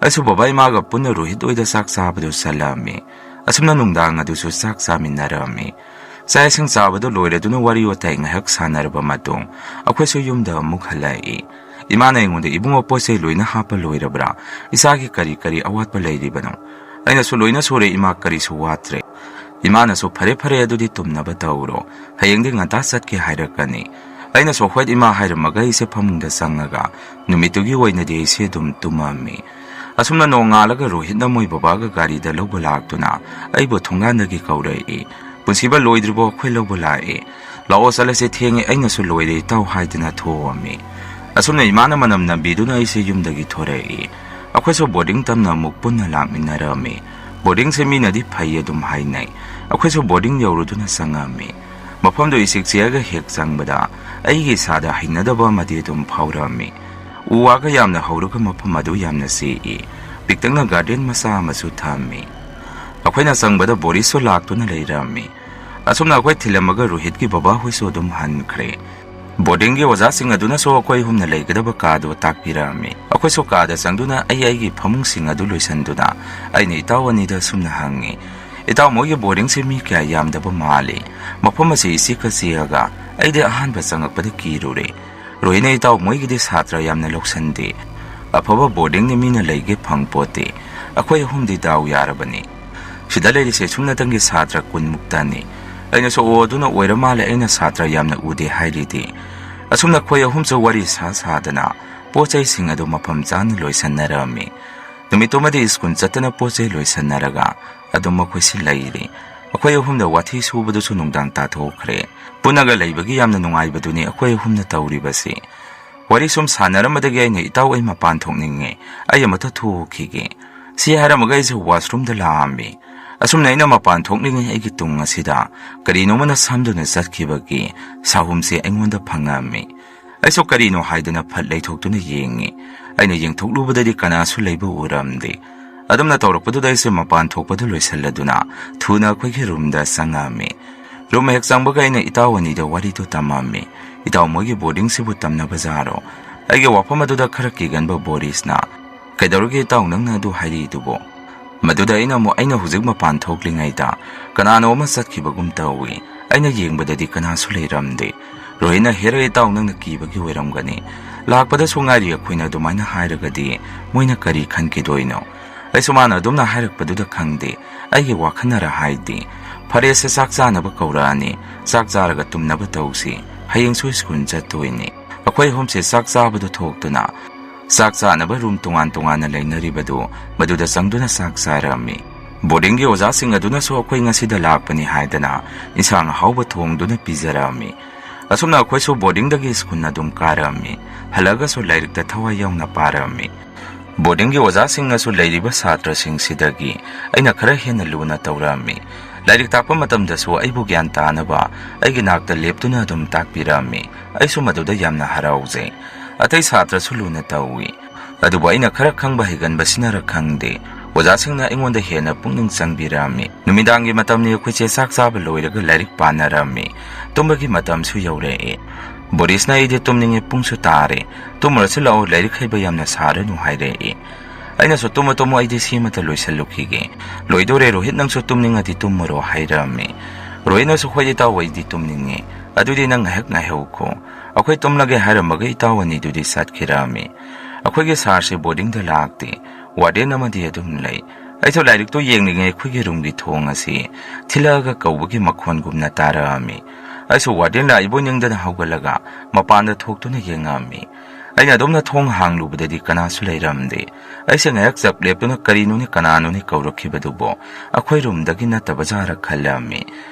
ꯑꯩꯁꯨ ꯕꯕꯥ ꯏꯃꯥꯒ ꯄꯨꯟꯅ ꯔꯣꯍꯤꯠ ꯍꯣꯏꯗ ꯆꯥꯛ ꯆꯥꯕꯗꯨ ꯆꯠꯂꯝꯃꯤ꯫ ꯑꯁꯨꯝꯅ ꯅꯨꯡꯗꯥꯡ ꯑꯗꯨꯁꯨ ꯆꯥꯛ ꯆꯥꯃꯤꯟꯅꯔꯝꯃꯤ꯫ ꯆꯥꯛ ꯏꯁꯤꯡ ꯆꯥꯕꯗꯨ ꯂꯣꯏꯔꯗꯨꯅ ꯋꯥꯔꯤ ꯋꯥꯇꯥꯏ ꯉꯥꯏꯍꯥꯛ ꯁꯥꯟꯅꯔꯕ ꯃꯇꯨꯡ ꯑꯩꯈꯣꯏꯁꯨ ꯌꯨꯝꯗ ꯑꯃꯨꯛ ꯍꯜꯂꯛꯏ꯫ ꯏꯃꯥꯅ ꯑꯩꯉꯣꯟꯗ, "ꯏꯕꯨꯡꯉꯣ, ꯄꯣꯠ ꯆꯩ ꯂꯣꯏꯅ ꯍꯥꯞꯄ ꯂꯣꯏꯔꯕ꯭ꯔꯥ? ꯏꯆꯥꯒꯤ ꯀꯔꯤ ꯀꯔꯤ ꯑꯋꯥꯠꯄ ꯂꯩꯔꯤꯕꯅꯣ?" ꯑꯩꯅꯁꯨ, "ꯂꯣꯏꯅ ꯁꯨꯔꯦ ꯏꯃꯥ, ꯀꯔꯤꯁꯨ ꯋꯥꯠꯇ꯭ꯔꯦ"꯫ ꯏꯃꯥꯅꯁꯨ, "ꯐꯔꯦ ꯐꯔꯦ, ꯑꯗꯨꯗꯤ ꯇꯨꯝꯅꯕ ꯇꯧꯔꯣ, ꯍꯌꯦꯡꯗꯤ ꯉꯟꯇꯥ ꯆꯠꯀꯦ ꯍꯥꯏꯔꯛꯀꯅꯤ"꯫ ꯑꯩꯅꯁꯨ, "ꯍꯣꯏ ꯏꯃꯥ" ꯍꯥꯏꯔꯝꯃꯒ ꯑꯩꯁꯦ ꯐꯃꯨꯡꯗ ꯆꯪꯉꯒ ꯅꯨꯃꯤꯠꯇꯨꯒꯤ ꯑꯣꯏꯅꯗꯤ ꯑꯩꯁꯦ ꯑꯗꯨꯝ ꯇꯨꯝꯃꯝꯃꯤ꯫ ꯑꯁꯨꯝꯅ ꯅꯣꯡꯉꯥꯜꯂꯒ ꯔꯣꯍꯤꯠꯅ ꯃꯣꯏ ꯕꯕꯥꯒ ꯒꯥꯔꯤꯗ ꯂꯧꯕ ꯂꯥꯛꯇꯨꯅ ꯑꯩꯕꯨ ꯊꯣꯡꯒꯥꯟꯗꯒꯤ ꯀꯧꯔꯛꯏ꯫ "ꯄꯨꯟꯁꯤꯕ, ꯂꯣꯏꯗ꯭ꯔꯤꯕꯣ? ꯑꯩꯈꯣꯏ ꯂꯧꯕ ꯂꯥꯛꯑꯦ꯫ ꯂꯥꯛꯑꯣ, ꯆꯠꯂꯁꯦ, ꯊꯦꯡꯉꯦ"꯫ ꯑꯩꯅꯁꯨ "ꯂꯣꯏꯔꯦ ꯏꯇꯥꯎ" ꯍꯥꯏꯗꯨꯅ ꯊꯣꯛꯑꯝꯃꯤ꯫ ꯑꯁꯨꯝꯅ ꯏꯃꯥꯅ ꯃꯅꯝ ꯅꯝꯕꯤꯗꯨꯅ ꯑꯩꯁꯦ ꯌꯨꯝꯗꯒꯤ ꯊꯣꯔꯛꯏ꯫ ꯑꯩꯈꯣꯏꯁꯨ ꯕꯣꯔꯗꯤꯡ ꯇꯝꯅ ꯑꯃꯨꯛ ꯄꯨꯟꯅ ꯂꯥꯛꯃꯤꯟꯅꯔꯝꯃꯤ꯫ ꯕꯣꯔꯗꯤꯡꯁꯦ ꯃꯤꯅꯗꯤ ꯐꯩ ꯑꯗꯨꯝ ꯍꯥꯏꯅꯩ꯫ ꯑꯩꯈꯣꯏꯁꯨ ꯕꯣꯔꯗꯤꯡ ꯌꯧꯔꯨꯗꯨꯅ ꯆꯪꯉꯝꯃꯤ꯫ ꯃꯐꯝꯗꯨ ꯏꯆꯤꯛ ꯆꯤꯛꯑꯒ ꯍꯦꯛ ꯆꯪꯕꯗ ꯑꯩꯒꯤ ꯏꯁꯥꯗ ꯍꯩꯅꯗꯕ ꯑꯃꯗꯤ ꯑꯗꯨꯝ ꯐꯥꯎꯔꯝꯃꯤ꯫ ꯎ ꯋꯥꯒ ꯌꯥꯝꯅ ꯍꯧꯔꯒ ꯃꯐꯝ ꯑꯗꯨ ꯌꯥꯝꯅ ꯆꯤꯛꯏ꯫ ꯄꯤꯛꯇꯛꯅ ꯒꯥꯔꯗꯦꯟ ꯃꯆꯥ ꯑꯃꯁꯨ ꯊꯝꯃꯤ꯫ ꯑꯩꯈꯣꯏꯅ ꯆꯪꯕꯗ ꯕꯣꯔꯤꯁꯁꯨ ꯂꯥꯛꯇꯨꯅ ꯂꯩꯔꯝꯃꯤ꯫ ꯑꯁꯨꯝꯅ ꯑꯩꯈꯣꯏ ꯊꯤꯜꯂꯝꯃꯒ ꯔꯣꯍꯤꯠꯀꯤ ꯕꯕꯥꯍꯣꯏꯁꯨ ꯑꯗꯨꯝ ꯍꯟꯈ꯭ꯔꯦ꯫ ꯕꯣꯔꯗꯤꯡꯒꯤ ꯑꯣꯖꯥꯁꯤꯡ ꯑꯗꯨꯅꯁꯨ ꯑꯩꯈꯣꯏ ꯑꯍꯨꯝꯅ ꯂꯩꯒꯗꯕ ꯀꯥꯗꯨ ꯇꯥꯛꯄꯤꯔꯛꯑꯝꯃꯤ꯫ ꯑꯩꯈꯣꯏꯁꯨ ꯀꯥꯗ ꯆꯪꯗꯨꯅ ꯑꯩ ꯑꯩꯒꯤ ꯐꯃꯨꯡꯁꯤꯡ ꯑꯗꯨ ꯂꯣꯏꯁꯤꯟꯗꯨꯅ ꯑꯩꯅ ꯏꯇꯥꯎ ꯑꯅꯤꯗ ꯑꯁꯨꯝꯅ ꯍꯪꯉꯤ, "ꯏꯇꯥꯎ, ꯃꯣꯏꯒꯤ ꯕꯣꯔꯗꯤꯡꯁꯤ ꯃꯤ ꯀꯌꯥ ꯌꯥꯝꯗꯕ ꯃꯥꯜꯂꯤ꯫ ꯃꯐꯝ ꯑꯁꯤ ꯏꯆꯤꯛꯀ ꯆꯤꯛꯑꯒ ꯑꯩꯗꯤ ꯑꯍꯥꯟꯕ ꯆꯪꯉꯛꯄꯗ ꯀꯤꯔꯨꯔꯦ꯫ ꯔꯣꯍꯤꯠꯅ, ꯏꯇꯥꯎ, ꯃꯣꯏꯒꯤꯗꯤ ꯁꯥꯇ꯭ꯔ ꯌꯥꯝꯅ ꯂꯧꯁꯟꯗꯦ꯫ ꯑꯐꯕ ꯕꯣꯔꯗꯤꯡꯅꯤ, ꯃꯤꯅ ꯂꯩꯒꯦ ꯐꯪꯄꯣꯠꯇꯦ꯫ ꯑꯩꯈꯣꯏ ꯑꯍꯨꯝꯗꯤ ꯗꯥꯎ ꯌꯥꯔꯕꯅꯤ꯫ ꯁꯤꯗ ꯂꯩꯔꯤꯁꯦ ꯁꯨꯞꯅꯇꯪꯒꯤ ꯁꯥꯇ꯭ꯔ ꯀꯨꯟꯃꯨꯛꯇꯅꯤ꯫" ꯑꯩꯅꯁꯨ, "ꯑꯣ, ꯑꯗꯨꯅ ꯑꯣꯏꯔ ꯃꯥꯜꯂꯦ ꯑꯩꯅ ꯁꯥꯇ꯭ꯔ ꯌꯥꯝꯅ ꯎꯗꯦ ꯍꯥꯏꯔꯤꯗꯤ꯫" ꯑꯁꯨꯝꯅ ꯑꯩꯈꯣꯏ ꯑꯍꯨꯝꯁꯨ ꯋꯥꯔꯤ ꯁꯥ ꯁꯥꯗꯅ ꯄꯣꯠ ꯆꯩꯁꯤꯡ ꯑꯗꯨ ꯃꯐꯝ ꯆꯥꯅ ꯂꯣꯏꯁꯟꯅꯔꯝꯃꯤ꯫ ꯅꯨꯃꯤꯠꯇꯨꯃꯗꯤ ꯁ꯭ꯀꯨꯜ ꯆꯠꯇꯅ ꯄꯣꯠ ꯆꯩ ꯂꯣꯏꯁꯟꯅꯔꯒ ꯑꯗꯨꯝ ꯃꯈꯣꯏꯁꯤ ꯂꯩꯔꯤ꯫ ꯑꯩꯈꯣꯏ ꯑꯍꯨꯝꯗ ꯋꯥꯊꯤ ꯁꯨꯕꯗꯨꯁꯨ ꯅꯨꯡꯗꯥꯡ ꯇꯥꯊꯣꯛꯈ꯭ꯔꯦ꯫ ꯄꯨꯟꯅꯒ ꯂꯩꯕꯒꯤ ꯌꯥꯝꯅ ꯅꯨꯡꯉꯥꯏꯕꯗꯨꯅꯤ ꯑꯩꯈꯣꯏ ꯑꯍꯨꯝꯅ ꯇꯧꯔꯤꯕꯁꯤ꯫ ꯋꯥꯔꯤ ꯁꯨꯝ ꯁꯥꯟꯅꯔꯝꯕꯗꯒꯤ ꯑꯩꯅ, "ꯏꯇꯥꯎ, ꯑꯩ ꯃꯄꯥꯟ ꯊꯣꯛꯅꯤꯡꯉꯦ, ꯑꯩ ꯑꯃꯨꯛꯇ ꯊꯣꯛꯎꯈꯤꯒꯦ꯫" ꯁꯤ ꯍꯥꯏꯔꯝꯃꯒ ꯑꯩꯁꯦ ꯋꯥꯁꯔꯨꯝꯗ ꯂꯥꯛꯑꯝꯃꯤ꯫ ꯑꯁꯨꯝꯅ ꯑꯩꯅ ꯃꯄꯥꯟ ꯊꯣꯛꯅꯤꯡꯉꯦ ꯑꯩꯒꯤ ꯇꯨꯡ ꯑꯁꯤꯗ ꯀꯔꯤꯅꯣꯃꯅ ꯁꯝꯗꯨꯅ ꯆꯠꯈꯤꯕꯒꯤ ꯁꯥꯍꯨꯝꯁꯦ ꯑꯩꯉꯣꯟꯗ ꯐꯪꯉꯛꯑꯝꯃꯤ꯫ ꯑꯩꯁꯨ ꯀꯔꯤꯅꯣ ꯍꯥꯏꯗꯅ ꯐꯠ ꯂꯩꯊꯣꯛꯇꯨꯅ ꯌꯦꯡꯉꯤ꯫ ꯑꯩꯅ ꯌꯦꯡꯊꯣꯛꯂꯨꯕꯗꯗꯤ ꯀꯅꯥꯁꯨ ꯂꯩꯕ ꯎꯔꯝꯗꯦ꯫ ꯑꯗꯨꯝꯅ ꯇꯧꯔꯛꯄꯗꯨꯗ ꯑꯩꯁꯦ ꯃꯄꯥꯟ ꯊꯣꯛꯄꯗꯨ ꯂꯣꯏꯁꯤꯜꯂꯗꯨꯅ ꯊꯨꯅ ꯑꯩꯈꯣꯏꯒꯤ ꯔꯨꯝꯗ ꯆꯪꯉꯛꯑꯝꯃꯤ꯫ ꯔꯨꯝ ꯍꯦꯛ ꯆꯪꯕꯒ ꯑꯩꯅ ꯏꯇꯥꯎ ꯑꯅꯤꯗ ꯋꯥꯔꯤꯗꯨ ꯇꯝꯃꯝꯃꯤ꯫ "ꯏꯇꯥꯎ, ꯃꯣꯏꯒꯤ ꯕꯣꯔꯗꯤꯡꯁꯤꯕꯨ ꯇꯝꯅꯕ ꯖꯥꯔꯣ?" ꯑꯩꯒꯤ ꯋꯥꯐꯝ ꯑꯗꯨꯗ ꯈꯔ ꯀꯤꯒꯟꯕ ꯕꯣꯔꯤꯁꯅ, "ꯀꯩꯗꯧꯔꯒꯦ ꯏꯇꯥꯎ, ꯅꯪꯅ ꯑꯗꯨ ꯍꯥꯏꯔꯤꯗꯨꯕꯣ?" ꯃꯗꯨꯗ ꯑꯩꯅ ꯑꯃꯨꯛ, "ꯑꯩꯅ ꯍꯧꯖꯤꯛ ꯃꯄꯥꯟ ꯊꯣꯛꯂꯤꯉꯩꯗ ꯀꯅꯥꯅꯣ ꯑꯃ ꯆꯠꯈꯤꯕꯒꯨꯝ ꯇꯧꯏ꯫ ꯑꯩꯅ ꯌꯦꯡꯕꯗꯗꯤ ꯀꯅꯥꯁꯨ ꯂꯩꯔꯝꯗꯦ꯫" ꯔꯣꯍꯤꯠꯅ, "ꯍꯦꯔꯥ ꯏꯇꯥꯎ, ꯅꯪꯅ ꯀꯤꯕꯒꯤ ꯑꯣꯏꯔꯝꯒꯅꯤ꯫ ꯂꯥꯛꯄꯗꯁꯨ ꯉꯥꯏꯔꯤ ꯑꯩꯈꯣꯏꯅ ꯑꯗꯨꯃꯥꯏꯅ ꯍꯥꯏꯔꯒꯗꯤ ꯃꯣꯏꯅ ꯀꯔꯤ ꯈꯟꯈꯤꯗꯣꯏꯅꯣ?" ꯑꯩꯁꯨ ꯃꯥꯅ ꯑꯗꯨꯝꯅ ꯍꯥꯏꯔꯛꯄꯗꯨꯗ ꯈꯪꯗꯦ꯫ ꯑꯩꯒꯤ ꯋꯥꯈꯜꯅꯔ ꯍꯥꯏꯗꯤ, "ꯐꯔꯦꯁꯦ, ꯆꯥꯛ ꯆꯥꯅꯕ ꯀꯧꯔꯛꯑꯅꯤ꯫ ꯆꯥꯛ ꯆꯥꯔꯒ ꯇꯨꯝꯅꯕ ꯇꯧꯁꯤ꯫ ꯍꯌꯦꯡꯁꯨ ꯁ꯭ꯀꯨꯜ ꯆꯠꯇꯣꯏꯅꯤ꯫" ꯑꯩꯈꯣꯏ ꯑꯍꯨꯝꯁꯦ ꯆꯥꯛ ꯆꯥꯕꯗꯨ ꯊꯣꯛꯇꯨꯅ ꯆꯥꯛ ꯆꯥꯅꯕ ꯔꯨꯝ ꯇꯣꯉꯥꯟ ꯇꯣꯉꯥꯟꯅ ꯂꯩꯅꯔꯤꯕꯗꯨ ꯃꯗꯨꯗ ꯆꯪꯗꯨꯅ ꯆꯥꯛ ꯆꯥꯔꯛꯑꯝꯃꯤ꯫ ꯕꯣꯔꯗꯤꯡꯒꯤ ꯑꯣꯖꯥꯁꯤꯡ ꯑꯗꯨꯅꯁꯨ ꯑꯩꯈꯣꯏ ꯉꯁꯤꯗ ꯂꯥꯛꯄꯅꯤ ꯍꯥꯏꯗꯅ ꯏꯟꯁꯥꯡ ꯑꯍꯥꯎꯕ ꯊꯣꯡꯗꯨꯅ ꯄꯤꯖꯔꯛꯑꯝꯃꯤ꯫ ꯑꯁꯨꯝꯅ ꯑꯩꯈꯣꯏꯁꯨ ꯕꯣꯔꯗꯤꯡꯗꯒꯤ ꯁ꯭ꯀꯨꯜ ꯑꯗꯨꯝ ꯀꯥꯔꯛꯑꯝꯃꯤ꯫ ꯍꯜꯂꯛꯑꯒꯁꯨ ꯂꯥꯏꯔꯤꯛꯇ ꯊꯋꯥꯏ ꯌꯥꯎꯅ ꯄꯥꯔꯛꯑꯝꯃꯤ꯫ ꯕꯣꯔꯗꯤꯡꯒꯤ ꯑꯣꯖꯥꯁꯤꯡꯅꯁꯨ ꯂꯩꯔꯤꯕ ꯁꯥꯇ꯭ꯔꯁꯤꯡꯁꯤꯗꯒꯤ ꯑꯩꯅ ꯈꯔ ꯍꯦꯟꯅ ꯂꯨꯅ ꯇꯧꯔꯛꯑꯝꯃꯤ꯫ ꯂꯥꯏꯔꯤꯛ ꯇꯥꯛꯄ ꯃꯇꯝꯗꯁꯨ ꯑꯩꯕꯨ ꯒ꯭ꯌꯥꯟ ꯇꯥꯅꯕ ꯑꯩꯒꯤ ꯅꯥꯛꯇ ꯂꯦꯞꯇꯨꯅ ꯑꯗꯨꯝ ꯇꯥꯛꯄꯤꯔꯛꯑꯝꯃꯤ꯫ ꯑꯩꯁꯨ ꯃꯗꯨꯗ ꯌꯥꯝꯅ ꯍꯔꯥꯎꯖꯩ꯫ ꯑꯇꯩ ꯁꯥꯇ꯭ꯔꯁꯨ ꯂꯨꯅ ꯇꯧꯏ꯫ ꯑꯗꯨꯕꯨ ꯑꯩꯅ ꯈꯔ ꯈꯪꯕ ꯍꯩꯒꯟꯕꯁꯤꯅꯔ ꯈꯪꯗꯦ, ꯑꯣꯖꯥꯁꯤꯡꯅ ꯑꯩꯉꯣꯟꯗ ꯍꯦꯟꯅ ꯄꯨꯛꯅꯤꯡ ꯆꯪꯕꯤꯔꯛꯑꯝꯃꯤ꯫ ꯅꯨꯃꯤꯗꯥꯡꯒꯤ ꯃꯇꯝꯅꯤ, ꯑꯩꯈꯣꯏꯁꯦ ꯆꯥꯛ ꯆꯥꯕ ꯂꯣꯏꯔꯒ ꯂꯥꯏꯔꯤꯛ ꯄꯥꯅꯔꯝꯃꯤ꯫ ꯇꯨꯝꯕꯒꯤ ꯃꯇꯝꯁꯨ ꯌꯧꯔꯛꯑꯦ꯫ ꯕꯣꯔꯤꯁꯅ "ꯑꯩꯗꯤ ꯇꯨꯝꯅꯤꯡꯉꯦ, ꯄꯨꯡꯁꯨ ꯇꯥꯔꯦ, ꯇꯨꯝꯃꯨꯔꯁꯤ ꯂꯥꯛꯑꯣ, ꯂꯥꯏꯔꯤꯛ ꯍꯩꯕ ꯌꯥꯝꯅ ꯁꯥꯔꯅꯨ" ꯍꯥꯏꯔꯛꯏ꯫ ꯑꯩꯅꯁꯨ "ꯇꯨꯝꯃꯣ ꯇꯨꯝꯃꯣ, ꯑꯩꯗꯤ ꯁꯤꯃꯇ ꯂꯣꯏꯁꯤꯜꯂꯨꯈꯤꯒꯦ꯫ ꯂꯣꯏꯗꯣꯔꯦ ꯔꯣꯍꯤꯠ, ꯅꯪꯁꯨ ꯇꯨꯝꯅꯤꯡꯉꯗꯤ ꯇꯨꯝꯃꯨꯔꯣ" ꯍꯥꯏꯔꯛꯑꯝꯃꯤ꯫ ꯔꯣꯍꯤꯠꯅꯁꯨ "ꯍꯣꯏ ꯏꯇꯥꯎ, ꯑꯩꯗꯤ ꯇꯨꯝꯅꯤꯡꯉꯦ, ꯑꯗꯨꯗꯤ ꯅꯪ ꯉꯥꯏꯍꯥꯛ ꯉꯥꯏꯍꯧꯈꯣ"꯫ ꯑꯩꯈꯣꯏ ꯇꯨꯝꯂꯒꯦ ꯍꯥꯏꯔꯝꯃꯒ ꯏꯇꯥꯎ ꯑꯅꯤꯗꯨꯗꯤ ꯆꯠꯈꯤꯔꯛꯑꯝꯃꯤ꯫ ꯑꯩꯈꯣꯏꯒꯤ ꯁꯥꯔꯁꯦ ꯕꯣꯔꯗꯤꯡꯗ ꯂꯥꯛꯇꯦ, ꯋꯥꯔꯗꯦꯟ ꯑꯃꯗꯤ ꯑꯗꯨꯝ ꯂꯩ꯫ ꯑꯩꯁꯨ ꯂꯥꯏꯔꯤꯛꯇꯣ ꯌꯦꯡꯂꯤꯉꯩ ꯑꯩꯈꯣꯏꯒꯤ ꯔꯨꯝꯒꯤ ꯊꯣꯡ ꯑꯁꯤ ꯊꯤꯜꯂꯛꯑꯒ ꯀꯧꯕꯒꯤ ꯃꯈꯣꯟꯒꯨꯝꯅ ꯇꯥꯔꯛꯑꯝꯃꯤ꯫ ꯑꯩꯁꯨ ꯋꯥꯔꯗꯦꯟ ꯂꯥꯛꯏꯕꯣꯏ ꯅꯤꯡꯗꯅ ꯍꯧꯒꯠꯂꯒ ꯃꯄꯥꯟꯗ ꯊꯣꯛꯇꯨꯅ ꯌꯦꯡꯉꯛꯑꯝꯃꯤ꯫ ꯑꯩꯅ ꯑꯗꯨꯝꯅ ꯊꯣꯡ ꯍꯥꯡꯂꯨꯕꯗꯗꯤ ꯀꯅꯥꯁꯨ ꯂꯩꯔꯝꯗꯦ꯫ ꯑꯩꯁꯦ ꯉꯥꯏꯍꯥꯛ ꯆꯞ ꯂꯦꯞꯇꯨꯅ "ꯀꯔꯤꯅꯣꯅꯦ, ꯀꯅꯥꯅꯣꯅꯦ ꯀꯧꯔꯛꯈꯤꯕꯗꯨꯕꯣ?" ꯑꯩꯈꯣꯏ ꯔꯨꯝꯗꯒꯤ ꯅꯠꯇꯕ ꯖꯥꯔ ꯈꯜꯂꯝꯃꯤ꯫